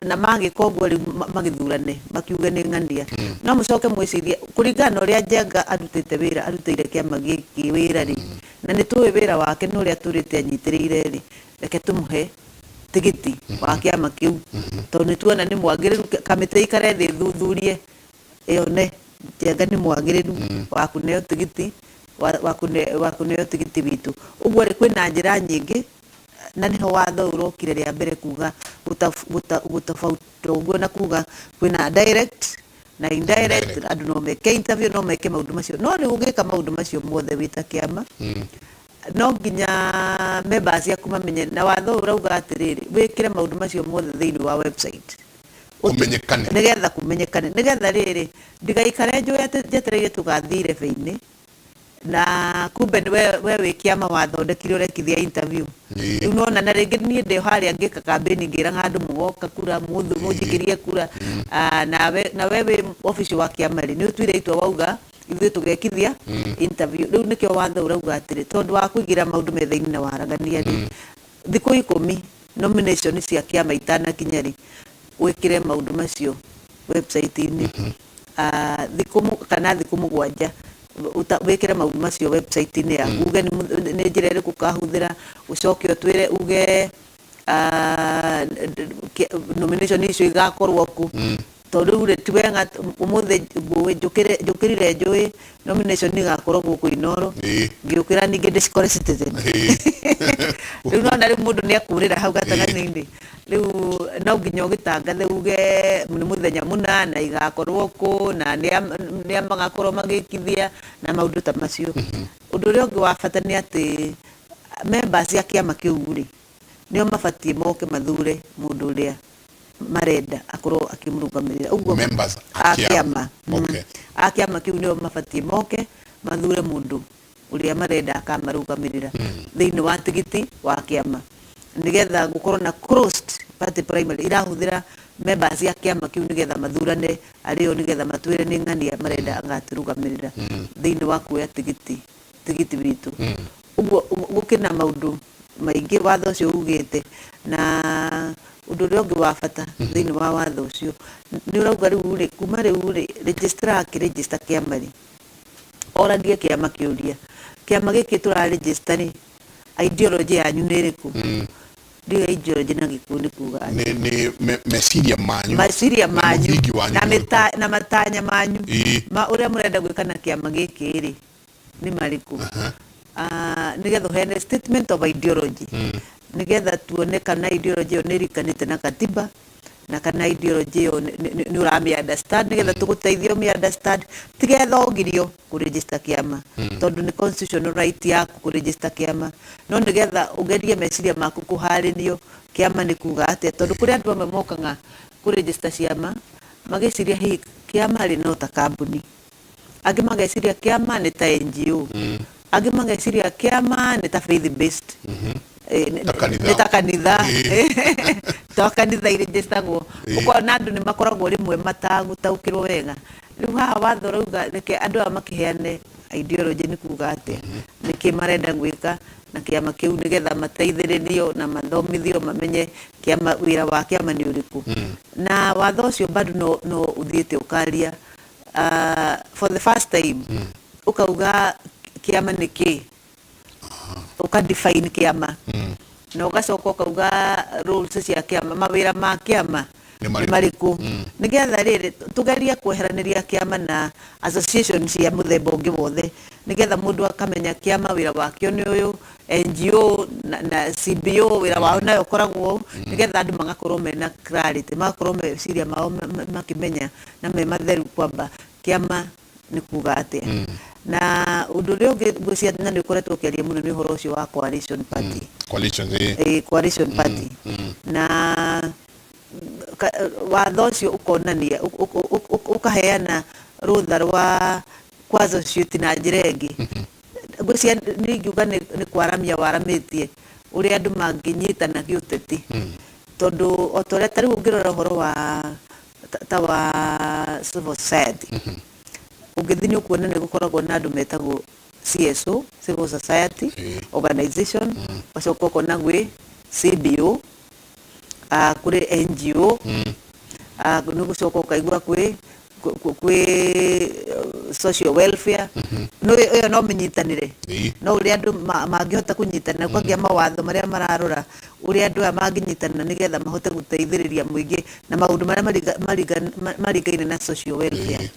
Na magĩka ũguo rĩu magĩthurane makiuge nĩ ng'ania. No mũcoke mwĩcirie kũringana na ũrĩa Njenga arutĩte wĩra, arutĩire kĩama gĩkĩ wĩra rĩ, na nĩ tũĩ wĩra wake na ũrĩa atũrĩte anyitĩrĩire rĩ, reke tũmũhe tigiti wa kĩama kĩu, tondũ nĩ tuona nĩ mwagĩrĩru. Kamĩtĩ ĩikare thĩ ĩthuthurie yone Njenga nĩ mwagĩrĩru wa kũneo tigiti wa kũneo tigiti witũ. Ũguo rĩ, kwĩna njĩra nyingĩ, na nĩho watho ũrokire rĩa mbere kuga gũtofauti ũguo na kuga kwĩna direct na indirect. Andũ no meke interview, no meke maũndũ macio, no rĩu ũgĩka maũndũ macio mothe wĩ ta kĩama, no nginya members aku mamenye. Na watho ũyũ ũrauga atĩrĩrĩ, wĩkĩre maũndũ macio mothe thĩinĩ wa website. Kũmenyekane. Nĩgetha kũmenyekane, nĩgetha rĩrĩ ndigaikare njũĩ atĩ njetereire tũgathiĩ irebe-inĩ na kumbe nĩ we wĩ kĩama wathondekire ũrekithia interview. Rĩu nona na rĩngĩ niĩ ndĩ harĩa ngĩka campaign ngĩraga andũ mũgoka kura mũnjikĩrie kura. Nawe wĩ office wa kĩama rĩ, nĩ ũtuire itua wauga ithuĩ tũgekithia interview. Rĩu nĩkĩo watho ũrauga atĩrĩ, tondũ wa kũigĩra maũndũ metha-inĩ na waragania rĩ, thikũ 10 nomination cia kĩama itanakinya rĩ, wĩkĩre maũndũ macio website-inĩ. Thikũ kana thikũ 7 wĩkĩre maũndũ macio website-inĩ yaku, uge nĩ njĩra ĩrĩkũ ũkahũthĩra, ũcoke ũtwĩre uge nomination icio igakorwo kũ. Tondũ rĩu rĩ ti wega ũmũthĩ ngũĩ njũkĩre njũkĩrire njũĩ nomination igakorwo gũkũ Inooro ngĩũkĩra ningĩ ndĩcikore Citizen. Rĩu nona rĩu mũndũ nĩ ekũrĩra hau gatagatĩ-inĩ. Rĩu no nginya ũgĩtangathe uge nĩ mũthenya mũna na igakorwo kũ na nĩa magakorwo magĩkithia na maũndũ ta macio. Ũndũ ũrĩa ũngĩ wa bata nĩ atĩ members a kĩama kĩu rĩ, nĩo mabatiĩ moke mathure mũndũ ũrĩa marenda akorwo akĩmũrũgamĩrĩra. Ũguo Members a a kĩama. kĩama. Okay. A kĩama kĩu nĩo mabatiĩ moke mathure mũndũ ũrĩa marenda akamarũgamĩrĩra thĩinĩ wa tigiti wa kĩama nĩgetha gũkorwo na closed party primary irahũthĩra members a kĩama kĩu nĩgetha mathurane arĩo nĩgetha matwĩre nĩ ng'ania marenda agatũrũgamĩrĩra thĩinĩ wa kuoya tigiti tigiti witũ. Ũguo gũkĩrĩ na maũndũ maingĩ watho ũcio ugĩte na ũndũ ũrĩa ũngĩ wa bata thĩinĩ wa watho ũcio nĩ ũrauga rĩu rĩ kuma rĩu rĩ registrar akĩ register kĩama rĩ oragie kĩama kĩũria kĩama gĩkĩ tũra register rĩ ideology yanyu nĩ ĩrĩkũ? Ndiũĩ ideology na Gĩkũyũ nĩ kuga atĩa. Nĩ meciria manyu. Meciria na manyu mũthingi wanyu na nĩ ũrĩkũ? na matanya manyu ma ũrĩa mũrenda gwĩka na kĩama gĩkĩ rĩ nĩ marĩkũ? Ah, nĩgetha ũheane statement of ideology nĩgetha tuone kana ideology ĩyo nĩ ĩrikanĩte na katiba na kana ideology ĩyo nĩ ũramĩ understand nĩgetha tũgũteithie ũmĩ understand tigetha ũgirio kũ register kĩama tondũ nĩ constitutional right yaku kũ register kĩama no nĩgetha ũgerie meciria maku kũharĩrio kĩama nĩ kuga atĩa tondũ kũrĩ andũ amwe mokaga kũ register ciama magĩciria hihi kĩama rĩ no ta kambuni angĩ mageciria kĩama nĩ ta NGO angĩ mageciria kĩama nĩ ta faith based. Ta kanitha. Nĩ ta kanitha ta kanitha irĩnjĩtagwo ũkona andũ nĩ makoragwo rĩmwe matagũtaũkĩrwo wega. Rĩu haha watho ũrauga reke andũ aya makĩheane ideology nĩ kuga atĩa nĩkĩ marenda gwĩka na kĩama kĩu nĩgetha mateithĩrĩrio na mathomithio mamenye kĩama wĩra wa kĩama nĩ ũrĩkũ. Na watho ũcio bado no ũthiĩte ũkaria for the first time ũkauga kĩama nĩ kĩ ũka define kĩama na ũgacoka ũkauga rules cia kĩama mawĩra ma kĩama Nĩ nĩ marĩkũ? Marĩkũ nĩgetha rĩrĩ tũgerie kweheranĩria kĩama na association cia mũthemba ũngĩ wothe nĩgetha mũndũ akamenya kĩama wĩra wakĩo nĩ ũyũ NGO na CBO wĩra wao nayo ũkoragwo ũũ nĩgetha andũ magakorwo mena clarity magakorwo meciria mao makĩmenya na me matheru kwamba kĩama nĩ kuga atĩa. Na ũndũ ũrĩa ũngĩ ngwĩciria na nĩ ũkoretwo ũkĩaria mũno nĩ ũhoro ũcio wa coalition party. Coalition. Coalition party na watho ũcio ũkonania ũkaheana rũtha rwa kũ associate na njĩra ĩngĩ ngwĩciria nĩ ingiuga nĩ kwaramia waramĩtie ũrĩa andũ mangĩnyitana gĩũteti tondũ o ta ũrĩa ta rĩu ũngĩrora ũhoro wa ta wa civil society ũngĩthiĩ nĩ ũkuona nĩ gũkoragwo na andũ metagwo CSO, civil society organization, ũgacoka ũkona gwĩ CBO, kũrĩ NGO, nĩ ũgũcoka ũkaigua kwĩ social welfare no ĩyo no mĩnyitanĩre no ũrĩa andũ mangĩhota kũnyitanĩra kũgĩa mawatho marĩa mararora ũrĩa andũ aya mangĩnyitanĩra nĩgetha mahote gũteithĩrĩria mũingĩ na maũndũ marĩa maringaine na social welfare.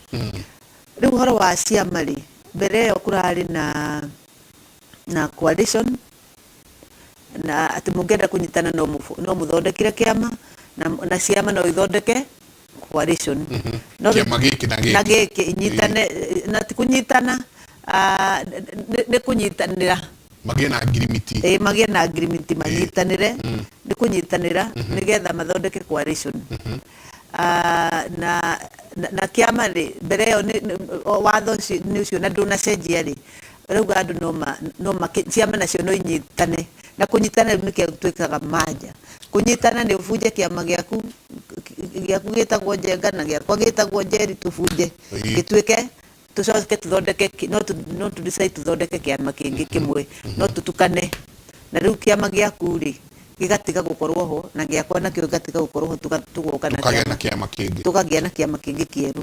Rĩu ũhoro wa ciama rĩ mbere ĩyo kũrarĩ na coalition na atĩ mũngĩenda kũnyitana no mũthondekire kĩama na ciama no ithondeke coalition. No Kĩama gĩkĩ na gĩkĩ. Na gĩkĩ inyitane na ti kũnyitana nĩ kũnyitanĩra magĩe na ngirimiti. Magĩe na ngirimiti manyitanĩre nĩ kũnyitanĩra nĩgetha mathondeke coalition. Na kĩama rĩ mbere ĩyo watho ũcio nĩ ũcio na ndũnacenjia rĩ rĩu andũ no ciama nacio no inyitane na kũnyitana rĩu nĩkĩo twĩkaga manja kũnyitana nĩ ũbunje kĩama gĩaku gĩtagwo Njenga na gĩakwa gĩtagwo Njeri tũbunje gĩtuĩke tũcoke tũthondeke no tũ decide tũthondeke kĩama kĩngĩ kĩmwe no tũtukane na rĩu kĩama gĩaku rĩ gĩgatiga gũkorwo ho na gĩakwa nakĩo gĩgatiga gũkorwo ho tũgoka na tũkagĩa na kĩama kĩngĩ tũkagĩa na kĩama kĩngĩ kĩerũ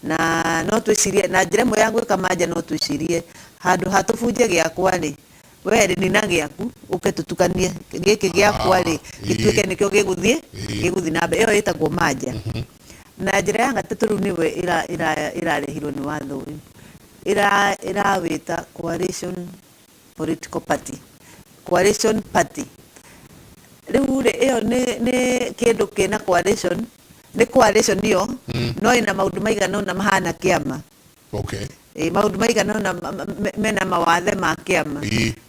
na no twĩcirie na njĩra ĩmwe ya gwĩka manja no twĩcirie handũ ha tũbunje gĩakwa rĩ we rĩ nina gĩaku ũke tũtukanie gĩkĩ gĩakwa rĩ gĩtuĩke nĩkĩo gĩgũthiĩ na mbere ĩyo ĩtagwo manja. Na njĩra ya gatatũ rĩu nĩwe ĩrarehirwo nĩ watho ũyũ, ĩrawĩta coalition political party, coalition party. Rĩu rĩ, ĩyo nĩ kĩndũ kĩna coalition, nĩ coalition ĩyo, no ĩna maũndũ maigana ũna mahana kĩama. Ĩĩ, maũndũ maigana ũna mena mawathe ma kĩama.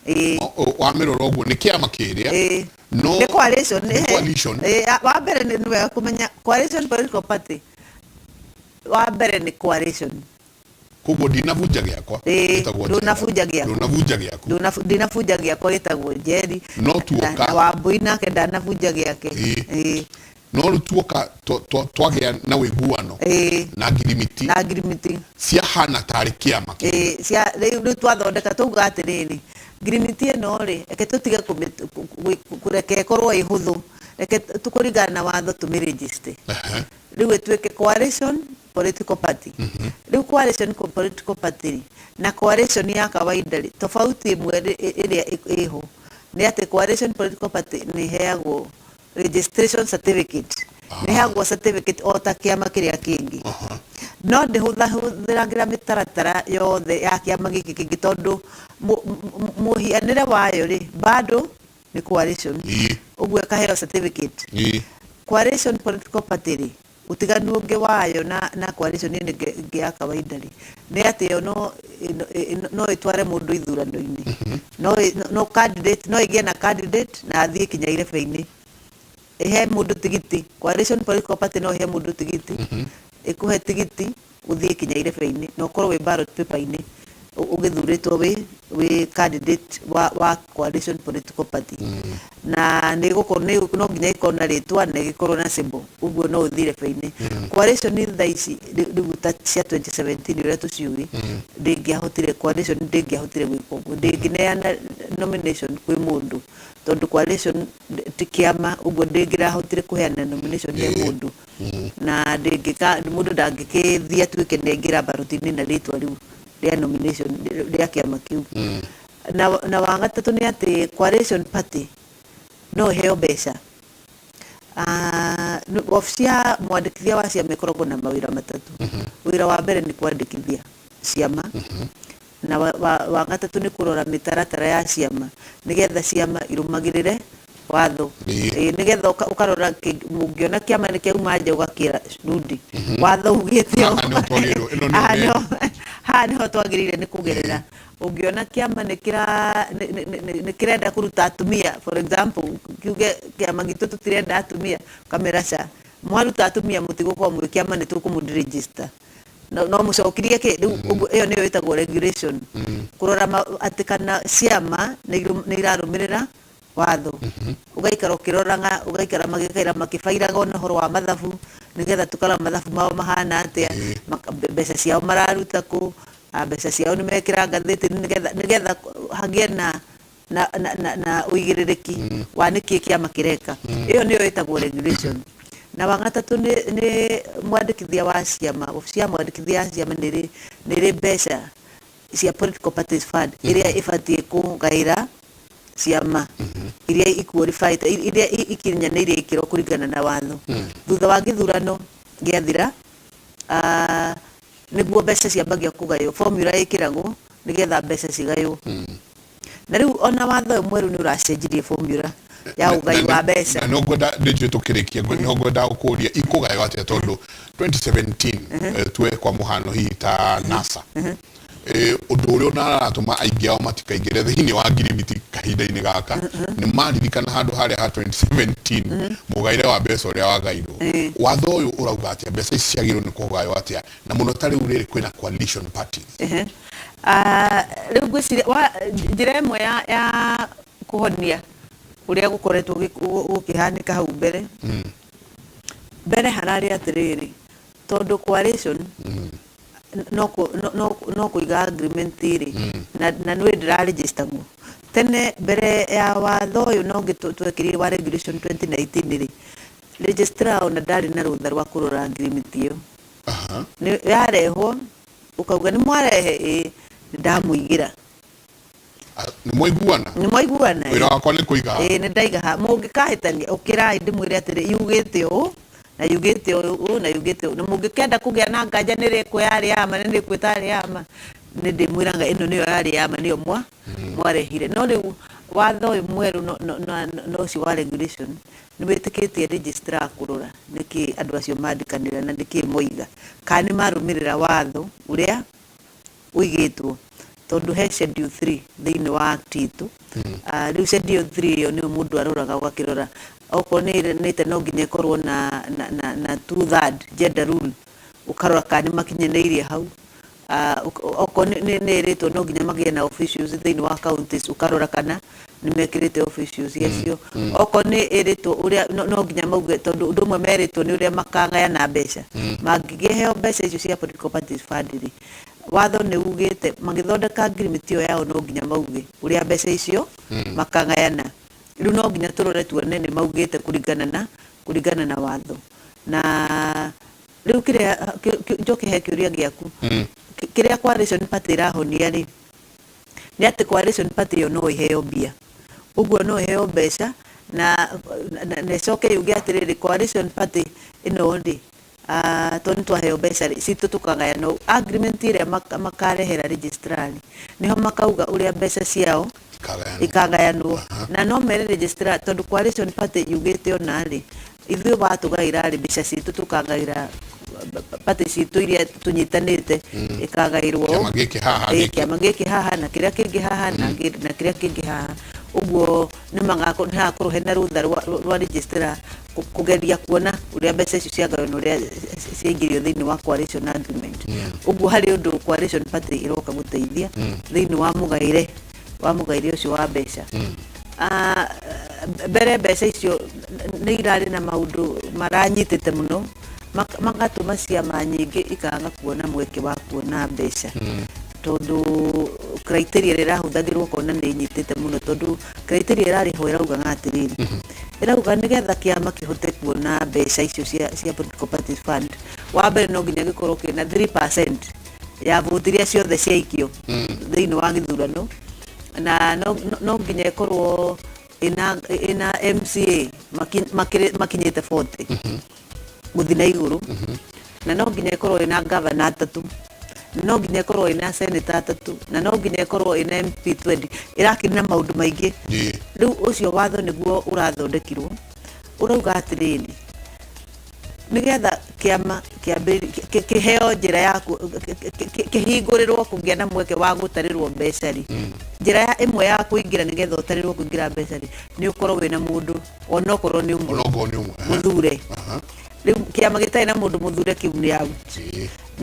Ĩĩ. Wamĩrora ũguo nĩ kĩama kĩrĩa no Nĩ coalition. Nĩ coalition. Ĩĩ, wa mbere nĩ wega kũmenya coalition political party, wa mbere nĩ coalition. Koguo ndinabunja gĩakwa gĩtagwo Njeri. Ndũnabunja gĩaku. Ndũnabunja gĩaku. Ndinabunja gĩakwa gĩtagwo Njeri. No tuoka. Na Wambui nake ndanabunja gĩake. Ĩĩ. No rĩu tuoka twagĩa na ũiguano na ngirimiti. Na ngirimiti. Ciahana tarĩ kĩama kĩu. Ĩĩ, cia rĩu rĩu twathondeka twauga atĩrĩrĩ, ngirimiti ĩno rĩ, reke tũtige kũreke ĩkorwo ĩ hũthũ, reke kũringana na watho tũmĩ register. Rĩu ĩtuĩke coalition political party. Rĩu coalition political party rĩ, na coalition ya kawaida rĩ, tofauti ĩmwe ĩrĩa ĩho nĩ atĩ coalition political party nĩ ĩheagwo registration certificate, nĩ ĩheagwo certificate o ta kĩama kĩrĩa kĩngĩ, no ndĩhũthagĩra mĩtaratara yothe ya kĩama gĩkĩ kĩngĩ, tondũ mũhianĩre wayo rĩ bado nĩ coalition, ũguo ĩkaheo certificate. Coalition political party rĩ, ũtiganu ũngĩ wayo na coalition ĩno ĩngĩ ya kawaida rĩ, nĩ atĩ yo no ĩtware mũndũ ithurano-inĩ, no candidate, no ĩgĩe na candidate na athiĩ kinya irebe-inĩ, ĩhe mũndũ tigiti. Coalition political party no ĩhe mũndũ tigiti, ĩkũhe tigiti ũthiĩ kinya irebe-inĩ na ũkorwo wĩ ballot paper-inĩ ũgĩthurĩtwo wĩ candidate wa coalition political party, na nĩ ĩgũkorwo no nginya ĩkorwo na rĩtwa na ĩgĩkorwo na symbol, ũguo no ũthiĩ irebe-inĩ. Coalition thaa ici rĩu ta cia 2017 ũrĩa tũciũĩ, ndĩngĩahotire, coalition ndĩngĩahotire gwĩka ũguo, ndĩngĩneana nomination kwĩ mũndũ, tondũ coalition ti kĩama, ũguo ndĩngĩrahotire kũheana nomination he mũndũ, na ndĩngĩka mũndũ ndangĩkĩthiĩ atuĩke nĩ aingĩra ballot-inĩ na rĩtwa rĩu rĩa nomination rĩa kĩama kĩu. Na wa gatatũ nĩ atĩ coalition party no ĩheo mbeca. Wabici ya mwandĩkithia wa ciama ĩkoragwo na mawĩra matatũ. Wĩra wa mbere nĩ kwandĩkithia ciama, na wa gatatũ nĩ kũrora mĩtaratara ya ciama nĩgetha ciama irũmagĩrĩre watho. Ĩĩ, nĩgetha ũkarora mũngĩona kĩama nĩ kĩauma nja ũgakĩra rudi watho ugĩte ũũ. Haha nĩho twagĩrĩirwo, ĩno nĩyo Haha reri. Haha nĩho twagĩrĩire nĩ kũgerera. Ũngĩona kĩama nĩ kĩrenda kũruta atumia, for example, kiuge kĩama gitũ tũtirenda atumia, ũkamera ca mwaruta atumia mũtigũkorwo mwĩ kĩama, nĩ tũkũmũ register. No mũcokirie kĩ rĩu ũguo, ĩyo nĩyo ĩtagwo regulation, kũrora atĩ kana ciama nĩ irarũmĩrĩra watho. Ũgaikara ũkĩroraga, ũgaikara magĩkaira makĩbairaga ona ũhoro wa mathabu, nĩgetha tũkarora mathabu mao mahana atĩa, mbeca ciao mararuta kũ, mbeca ciao nĩ mekĩra ngathĩti, nĩgetha hagĩe na ũigĩrĩrĩki wa nĩkĩ kĩama kĩreka. Ĩyo nĩyo ĩtagwo regulation. Na wa gatatũ nĩ mwandĩkithia wa ciama, obici ya mwandĩkithia wa ciama nĩ ĩrĩ mbeca cia political parties fund ĩrĩa ĩbatiĩ kũgaĩra ciama iria i-qualified, iria ikinyanĩirie ikĩro kũringana na watho. Thutha wa gĩthurano gĩathira, nĩguo mbeca ciambagia kũgaywo, formula ĩkĩragwo nĩgetha mbeca cigaywo. Na rĩu ona watho ũyũ mwerũ nĩ ũracenjirie formula ya ũgai wa mbeca. Na no ngwenda ndĩnjũĩ tũkĩrĩkia, no ngwenda gũkũria ikũgaywo atĩa, tondũ 2017 tuwe kwa mũhano hihi ta NASA, ũndũ ũrĩa ona aratũma aingĩ ao matikaingĩre thĩinĩ wa ngirimiti kahinda-inĩ gaka nĩ maririkana handũ harĩa ha 2017 mũgaĩre wa mbeca ũrĩa wagairwo. Watho ũyũ ũrauga atĩa? Mbeca ici ciagĩrĩirwo nĩ kũgaywo atĩa, na mũno ta rĩu rĩrĩ kwĩna coalition parties? Rĩu ngwĩciria njĩra ĩmwe ya kũhonia ũrĩa gũkoretwo gũkĩhanĩka hau mbere, mbere hararĩ atĩrĩrĩ, tondũ coalition no kũiga agreement rĩ, na nĩ ndĩraregisterwo tene mbere ya watho ũyũ no twekĩrire wa regulation 2019 rĩ, registrar ona ndarĩ na rũtha rwa kũrora agreement ĩyo. Nĩ yarehwo ũkauga nĩ mwarehe, ĩ nĩ ndamũigĩra. Nĩ mwaiguana. Nĩ mwaiguana. Wĩra wakwa nĩ kũiga. Ĩ, nĩ ndaiga ha mũngĩkahĩtania ũkĩrai ndĩmwĩre atĩrĩ yugĩte ũũ Na yugĩte ũũ na yugĩte ũũ, na mũngĩkenda kũgĩa na nganja nĩ rĩkũ yarĩ ya ma na nĩ rĩkũ ĩtarĩ ya ma, nĩ ndĩmwĩraga ĩno nĩyo yarĩ ya ma, nĩyo mwarehire. No rĩu watho ũyũ mwerũ na ũcio wa regulation nĩ wĩtĩkĩtie registrar kũrora nĩkĩ andũ acio mandĩkanĩra na nĩkĩ moiga, kana nĩ marũmĩrĩra watho ũrĩa ũigĩtwo, tondũ he schedule 3 thĩinĩ wa act itũ. Rĩu schedule 3 ĩyo nĩyo mũndũ aroraga, ũgakĩrora okorwo nĩ ĩranĩte no nginya ĩkorwo na 2/3 gender rule, ũkarora kana nĩ makinyanĩirie hau. Okorwo nĩ ĩrĩtwo no nginya magĩe na officials thĩinĩ wa counties, ũkarora kana nĩ mekĩrĩte officials acio. Okorwo nĩ ĩrĩtwo ũrĩa no nginya mauge, tondũ ũndũ ũmwe merĩtwo nĩ ũrĩa makagayana mbeca. Mangĩkĩheo mbeca icio cia political parties fund rĩ, watho nĩ ugĩte magĩthondeka agreement ĩyo yao no nginya mauge ũrĩa mbeca icio makagayana. Rĩu no nginya tũrore tuone nĩ maugĩte kũringana na watho. Na rĩu kĩrĩa njoke he kĩũria gĩaku, kĩrĩa coalition party ĩrahonia rĩ, nĩ atĩ coalition party ĩyo no ĩheo mbia, ũguo no ĩheo mbeca na ĩcoke yuge atĩrĩrĩ, coalition party ĩno rĩ, tondũ nĩ twaheo mbeca rĩ, citũ tũkagayana ũũ. Agreement ĩrĩa makarehera registrar nĩho makauga ũrĩa mbeca ciao ikagayanwo, na no mere registrar, tondũ coalition party yugĩte ona rĩ, ithuĩ watũgaĩra rĩ, mbeca citũ tũkagaĩra party citũ iria tũnyitanĩte ĩkagaĩrwo ũũ. Kĩama gĩkĩ haha, Ĩĩ, gĩkĩ. Kĩama gĩkĩ haha na kĩrĩa kĩngĩ haha na kĩrĩa kĩngĩ haha. Ũguo nĩ hagakorwo hena rũtha rwa registrar kũgeria kuona ũrĩa mbeca icio ciagaywo na ũrĩa ciaingĩrio thĩinĩ wa coalition agreement. Ũguo harĩ ũndũ coalition party ĩroka gũteithia thĩinĩ wa mũgaĩre ũcio wa mbeca. Mbere mbeca icio nĩ irarĩ na maũndũ maranyitĩte mũno, magatũma ciama nyingĩ ikaga kuona mweke wa kuona mbeca, tondũ criteria ĩrĩa ĩrahũthagĩrwo ũkona nĩ ĩnyitĩte mũno, tondũ criteria ĩrarĩ ho ĩraugaga atĩrĩrĩ, ĩrauga nĩgetha kĩama kĩhote kuona mbeca icio cia political parties fund, wa mbere no nginya gĩkorwo kĩna 3% ya vote iria ciothe ciaikio thĩinĩ wa gĩthurano, na no nginya ĩkorwo ĩna MCA makinyĩte 40 gũthiĩ na igũrũ, na no nginya ĩkorwo ĩna gavana atatũ, na no nginya ĩkorwo ĩna senator atatũ, na no nginya ĩkorwo ĩna MP 20. Ĩrakĩrĩ na maũndũ maingĩ. Rĩu ũcio watho nĩguo ũrathondekirwo, ũrauga atĩrĩrĩ, nĩgetha kĩama kĩheo njĩra ya kĩhingũrĩrwo kũgĩa na mweke wa gũtarĩrwo mbeca rĩ, njĩra ya ĩmwe ya kũingĩra nĩgetha ũtarĩrwo kũingĩra mbeca rĩ, nĩ ũkorwo wĩna mũndũ onokorwo nĩ ũmwe. Onokorwo nĩ ũmwe. Mũthure. Rĩu kĩama gĩtarĩ na mũndũ mũthure, kĩu nĩ out.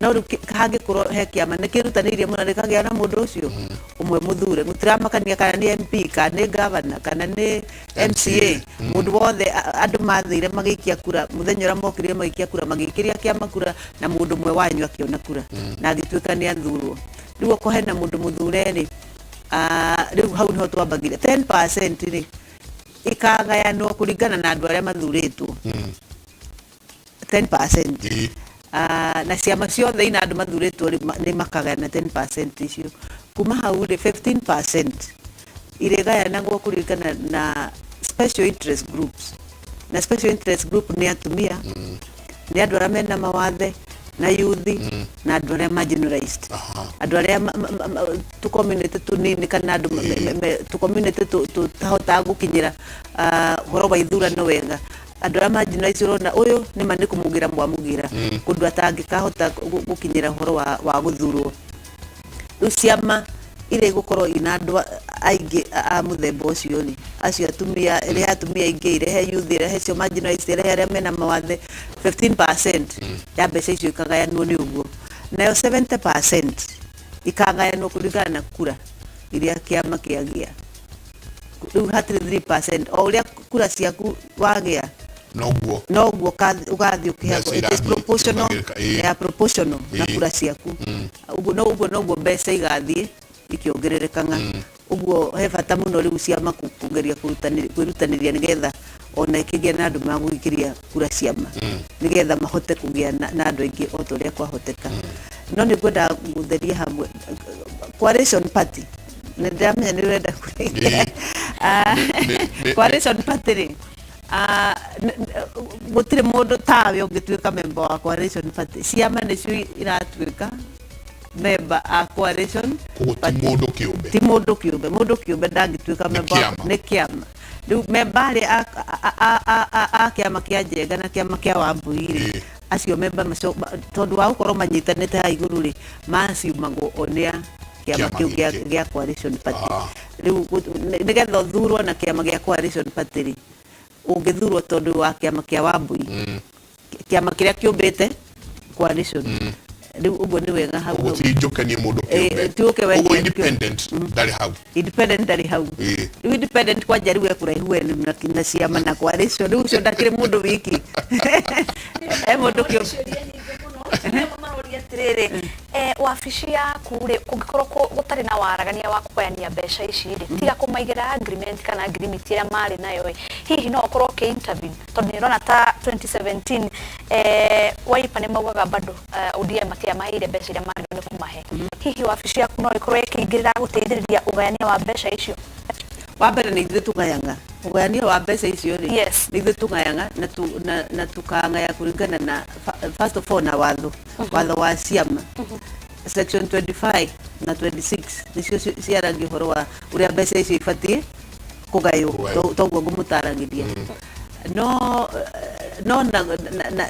No rĩu hangĩkorwo he kĩama nĩ kĩrutanĩirie mũno gĩkagĩa na mũndũ ũcio ũmwe mũthure, gũtiramakania kana nĩ MP, kana nĩ governor, kana nĩ MCA, mũndũ wothe andũ mathire magĩikia kura mũthenya ũrĩa mokire magĩikia kura, magĩikĩria kĩama kura, na mũndũ ũmwe wanyu akĩona kura na agĩtuĩka nĩ athurwo. Rĩu okorwo hena mũndũ mũthure rĩ, rĩu hau nĩho twambagire 10% rĩ, ĩkagayanwo kũringana na andũ arĩa mathurĩtwo 10%. Na ciama ciothe ina andũ mathurĩtwo rĩ, nĩ makagayana 10% icio. Kuma hau rĩ, 15% irĩgayanagwo kũringana na special interest groups, na special interest group nĩ atumia, nĩ andũ arĩa mena mawathe, na yuthi, na andũ arĩa marginalized, andũ arĩa tũ community tũnini, kana andũ tũ community tũtahotaga gũkinyĩra ũhoro wa ithurano wega. Andũ arĩa marginalized, ũrona ũyũ nĩma nĩ kũmũgĩra mwamũgĩra kũndũ atangĩkahota gũkinyĩra ũhoro wa gũthurwo. Rĩu ciama iria igũkorwo ina andũ aingĩ a mũthemba ũcio rĩ, acio atumia, ĩrehe atumia aingĩ, irehe youth, irehe acio marginalized, irehe arĩa mena mawathe, 15% ya mbeca icio ikagayanwo nĩ ũguo. Nayo 70% ikagayanwo kũringana na kura iria kĩama kĩagĩa. Rĩu hatirĩ 3%, o ũrĩa kura ciaku wagĩa, noguo noguo ũgathiĩ ũkĩheagwo. Mbeca It is irathiĩ proportional. ikĩongerereka, ĩĩ. Yeah, proportional na kura ciaku. Ũguo no ũguo noguo mbeca igathiĩ ikĩongererekaga. Ũguo he bata mũno rĩu ciama kũgeria kwĩrutanĩria nĩgetha ona ikĩgĩa na andũ magũikĩria kura ciama, nĩgetha mahote kũgĩa na andũ aingĩ o ta ũrĩa kwahoteka. No nĩ ngwendaga gũtheria hamwe coalition party, nĩ ndĩramenya nĩ ũrenda kũrĩkia. Coalition party rĩ, Gũtirĩ mũndũ tawe ũngĩtuĩka member wa coalition party. Ciama nĩcio iratuĩka member a coalition. Koguo ti mũndũ kĩũmbe? Ti mũndũ kĩũmbe. Mũndũ kĩũmbe ndangĩtuĩka member. Kĩama. Nĩ kĩama. Rĩu member arĩa a kĩama kĩa Njenga na kĩama kĩa Wambui rĩ, acio member macio tondũ wa gũkorwo manyitanĩte haha igũrũ rĩ, maciumagwo o nĩ a kĩama Kĩama kĩu gĩkĩ. gĩa coalition party. Rĩu nĩgetha ũthurwo na kĩama gĩa coalition party rĩ, ũngĩthurwo tondũ wa kĩama kĩa Wambui, kĩama kĩrĩa kĩũmbĩte coalition, rĩu ũguo nĩ wega hau. Koguo ti njũke nĩ mũndũ kĩũmbe? Ti ũke we Koguo kĩũmbe. Independent ndarĩ hau? Independent ndarĩ hau. Rĩu independent kwanja rĩu ekũraihu we na ciama na coalition. Rĩu ũcio ndakĩrĩ mũndũ wiki, e mũndũ kĩũmbe. Maroria atĩrĩrĩ, wabici yaku rĩ, kũngĩkorwo gũtarĩ na waragania wa kũgayania mbeca ici rĩ, tiga kũmaigĩra agreement kana agreement ĩrĩa marĩ nayo ĩ, hihi no ũkorwo ũkĩ intervene? Tondũ nĩ ũrona ta 2017 Wiper nĩ maugaga bado ODM matiamaheire mbeca iria magĩrĩirwo nĩ kũmahe. Hihi wabici yaku no ĩkorwo ĩkĩingĩrĩra gũteithĩrĩria ũgayania wa mbeca icio? Wa mbere, nĩ ithuĩ tũgayaga ũgayania wa mbeca icio rĩ. Nĩ ithuĩ tũgayaga na tukangaya kũringana na first of all na watho wa ciama, section 25 na 26 nĩcio ciaragia ũhoro wa ũrĩa mbeca icio ibatiĩ kũgaywo. Kũgaywo. Toguo ngũmũtaragĩria, no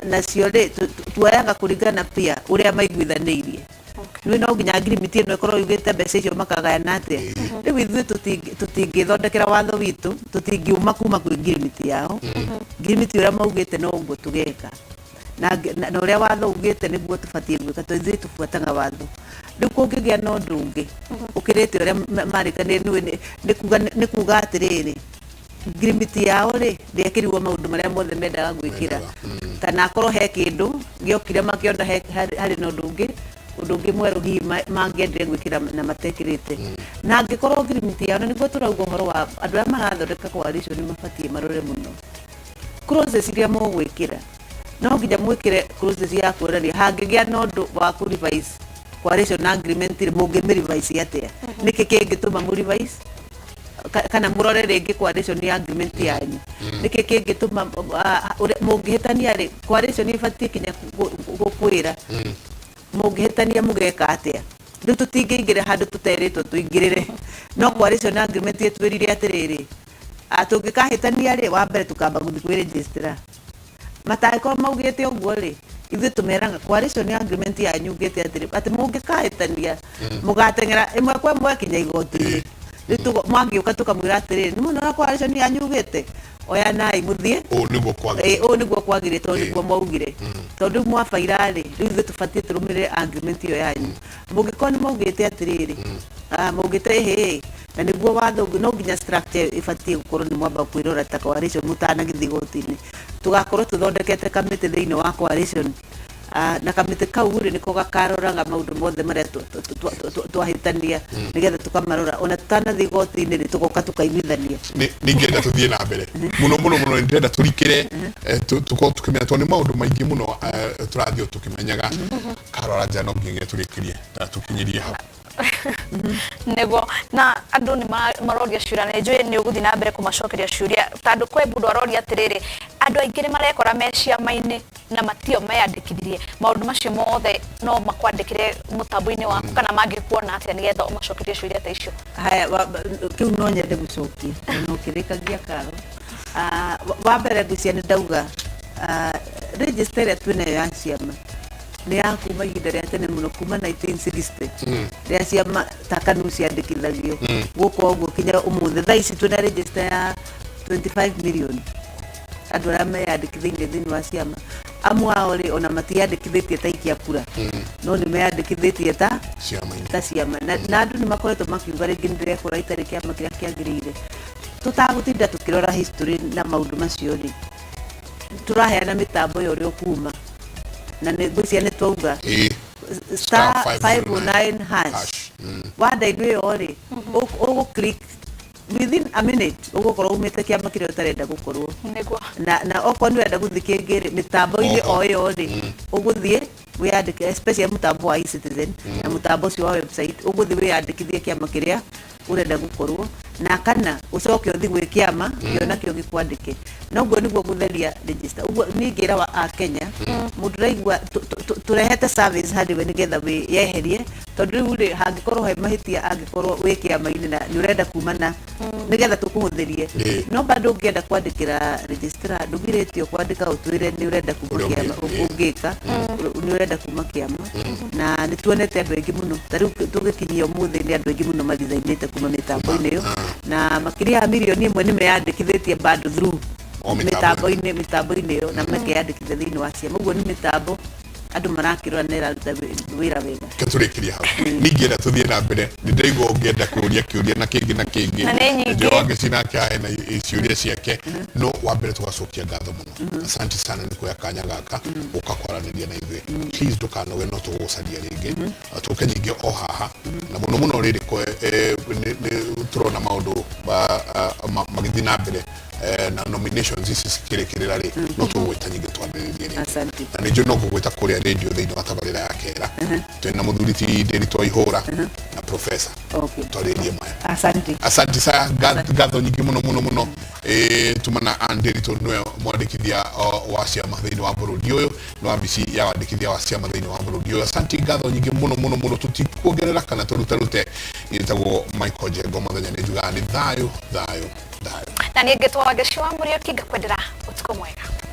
nacio rĩ, tuoyaga kũringana pia ũrĩa maiguithanĩirie. Rĩu no nginya ngirimiti ĩno ĩkorwo yugĩte mbeca icio makagayana atĩa. Rĩu ithuĩ tũtingĩthondekera watho witũ, tũtingiuma kuma kwĩ ngirimiti yao. Ngirimiti ũrĩa maugĩte no ũguo tũgeka, na ũrĩa watho ugĩte nĩguo tũbatiĩ gwĩka, tondũ ithuĩ tũbuataga watho. Rĩu kũngĩgĩa na ũndũ ũngĩ ũkĩrĩte ũrĩa marĩkanĩire, nĩ kuga atĩrĩrĩ, ngirimiti yao rĩ, ndĩekĩrirwo maũndũ marĩa mothe mendaga gwĩkĩra, kana akorwo he kĩndũ gĩokire makĩona harĩ na ũndũ ũngĩ mwerũ hihi mangĩendire gwĩkĩra na matekĩrĩte. Na angĩkorwo ngirimiti yao, na nĩguo tũrauga ũhoro wa andũ arĩa marathondeka coalition, nĩ mabatiĩ marore mũno clauses iria mũgwĩkĩra. No nginya mwĩkĩre clauses ya kuonania hangĩgĩa na ũndũ wa kũ revise coalition agreement rĩ, mũngĩmĩ revise atĩa, nĩkĩ kĩngĩtũma mũ revise kana mũrore rĩngĩ coalition agreement yanyu, nĩkĩ kĩngĩtũma ũrĩa mũngĩhĩtania rĩ. Coalition ĩbatiĩ kinya gũkwĩra mũngĩhĩtania mũgeka atĩa. Rĩu tũtingĩingĩra handũ tũterĩtwo tũingĩrĩre, no coalition agreement ĩtwĩrire atĩrĩrĩ, tũngĩkahĩtania rĩ, wa mbere tũkamba gũthiĩ kwĩ registrar. Matangĩkorwo maugĩte ũguo rĩ, ithuĩ tũmeraga coalition agreement yanyu ugĩte atĩrĩ, atĩ mũngĩkahĩtania mũgateng'era ĩmwe kwa ĩmwe kinya igoti-inĩ. Rĩu mwangĩũka tũkamwĩra atĩrĩrĩ, nĩ mũnona coalition yanyu ugĩte, oyanai mũthiĩ. Ũũ nĩguo kwagĩrĩire. Ũũ nĩguo kwagĩrĩire, tondũ nĩguo mwaugire. Tondũ rĩu mwabaira rĩ, rĩu ithuĩ tũbatiĩ tũrũmĩrĩre agreement ĩyo yanyu. Mũngĩkorwo nĩ maugĩte atĩrĩrĩ, maugĩte ĩhĩ, na nĩguo watho no nginya structure ĩbatiĩ gũkorwo nĩ mwamba kwĩrora ta coalition mũtanagĩthiĩ igoti-inĩ. Tũgakorwo tũthondekete kamĩtĩ thĩinĩ wa coalition. Na kamĩtĩ kau rĩ, nĩko gakaroraga maũndũ mothe marĩa twahĩtania, nĩgetha tũkamarora ona tũtanathiĩ igoti-inĩ rĩ, tũgoka tũkaiguithania. Ningĩenda tũthiĩ na mbere mũno mũno mũno. Ndĩrenda tũrikĩre, tũkorwo tũkĩmenya, tondũ nĩ maũndũ maingĩ mũno tũrathiĩ o tũkĩmenyaga. Karora nja, no nginyagia tũrĩkĩrie na tũkinyĩrie hau. Nĩguo, na andũ nĩ maroria ciũria, na njũĩ nĩ ũgũthiĩ na mbere kũmacokeria ciũria, tondũ kwĩ mũndũ aroria atĩrĩrĩ, andũ aingĩ nĩ marekora me ciama-inĩ na matio meyandĩkithirie. Maũndũ macio mothe no makwandĩkĩre mũtambo-inĩ waku, kana mangĩkuona atĩa nĩgetha ũmacokerie ciũria ta icio? Haya, kĩu no nyende gũcokia no kĩrĩkagia karo. Wa mbere, ngwĩciria nĩ ndauga, register ĩrĩa twĩnayo ya ciama nĩ ya kuma ihinda rĩa tene mũno, kuma 1960, rĩa ciama ta KANU ciandĩkithagio gũkũ ũguo kinya ũmũthĩ. Thaa ici twĩna register ya 25 million andũ arĩa meyandĩkithĩirie thĩinĩ wa ciama. Amwe ao rĩ, ona matiyandĩkithĩtie ta ikia kura, no nĩ meyandĩkithĩtie ta ciama-inĩ. Ta ciama. Na andũ nĩ makoretwo makiuga rĩngĩ nĩ ndĩrekora itarĩ kĩama kĩrĩa kĩagĩrĩire. Tũtagũtinda tũkĩrora history na maũndũ macio rĩ, tũraheana mĩtambo ya ũrĩa ũkuma, na nĩ ngwĩciria nĩ twauga star 509 hash. Wanda-inĩ ĩyo rĩ, ũgũ click within a minute, ũgũkorwo umĩte kĩama kĩrĩa ũtarenda gũkorwo. Na okorwo nĩ ũrenda gũthiĩ kĩngĩ rĩ, mĩtambo-inĩ o ĩyo rĩ, ũgũthiĩ wĩyandĩke, especially mũtambo wa eCitizen na mũtambo ũcio wa website, ũgũthiĩ wĩyandĩkithie kĩama kĩrĩa ũrenda gũkorwo. Na kana ũcoke ũthiĩ gwĩ kĩama kĩo nakĩo gĩkwandĩke. Na ũguo nĩguo gũtheria register. Ũguo niĩ ngĩra wa a Kenya, mũndũ ũraigua tũrehete service harĩ we nĩgetha wĩyeherie, tondũ rĩu rĩ hangĩkorwo he mahĩtia, angĩkorwo wĩ kĩama-inĩ na nĩ ũrenda kumana, nĩgetha tũkũhũthĩrie. No bado ũngĩenda kwandĩkĩra registrar, ndũgirĩtio kwandĩka ũtwĩre nĩ ũrenda kuma Ũrĩa kĩama, ũngĩka nĩ ũrenda kuma kĩama. Na nĩ tuonete andũ aingĩ mũno, ta rĩu tũgĩkinyia ũmũthĩ nĩ andũ aingĩ mũno marithainĩte kuma mĩtambo-inĩ ĩyo, na makĩria ya 1 mirioni nĩ meyandĩkithĩtie bado through O mĩtambo. Mĩtambo-inĩ ĩyo na makeyandĩkithia thĩinĩ wa ciama. Ũguo nĩ mĩtambo andũ marakĩrora na ĩraruta wĩra wega. Reke tũrĩkĩrie hau. Ningĩenda tũthiĩ na mbere, nĩ ndĩraigua ũngĩenda kũũria kĩũria na kĩngĩ na kĩngĩ. Na nĩ nyingĩ. Njũĩ Wangeci nake ena ciũria ciake, no wa mbere tũgacokia ngatho mũno. Asante sana nĩ kuoya kanya gaka gũka kwaranĩria na ithuĩ. Please ndũkanoge, no tũgũgũcaria rĩngĩ, tũke nyingĩ o haha, na mũno mũno rĩrĩ nĩ tũrona maũndũ magĩthiĩ na mbere, na nominations ici cikĩrĩkĩrĩra rĩ, no tũgũgwĩta nyingĩ twanĩrĩrie rĩngĩ. Asante. Na nĩ njũĩ no ngũgwĩta kũrĩa radio thĩinĩ wa tabarĩra ya kera twĩna mũthuri ti Ndĩritũ wa Ihũra na professor, twarĩrie maya. Asante. Asante sa ngatho nyingĩ mũno mũno mũno. Tumana Ann Ndĩritũ nĩwe mwandĩkithia wa ciama thĩinĩ wa bũrũri ũyũ, nĩ wabici ya wandĩkithia wa ciama thĩinĩ wa bũrũri ũyũ. Asante, ngatho nyingĩ mũno mũno mũno. Tũtikuongerera kana tũrutarute. Ĩtagwo Michael Njengo mũthenya, nĩ njugaga nĩ thayũ thayũ thayũ. Na niĩ ngĩtwo Wangeci wa Mũriũki, ngakwendera ũtukũ mwega.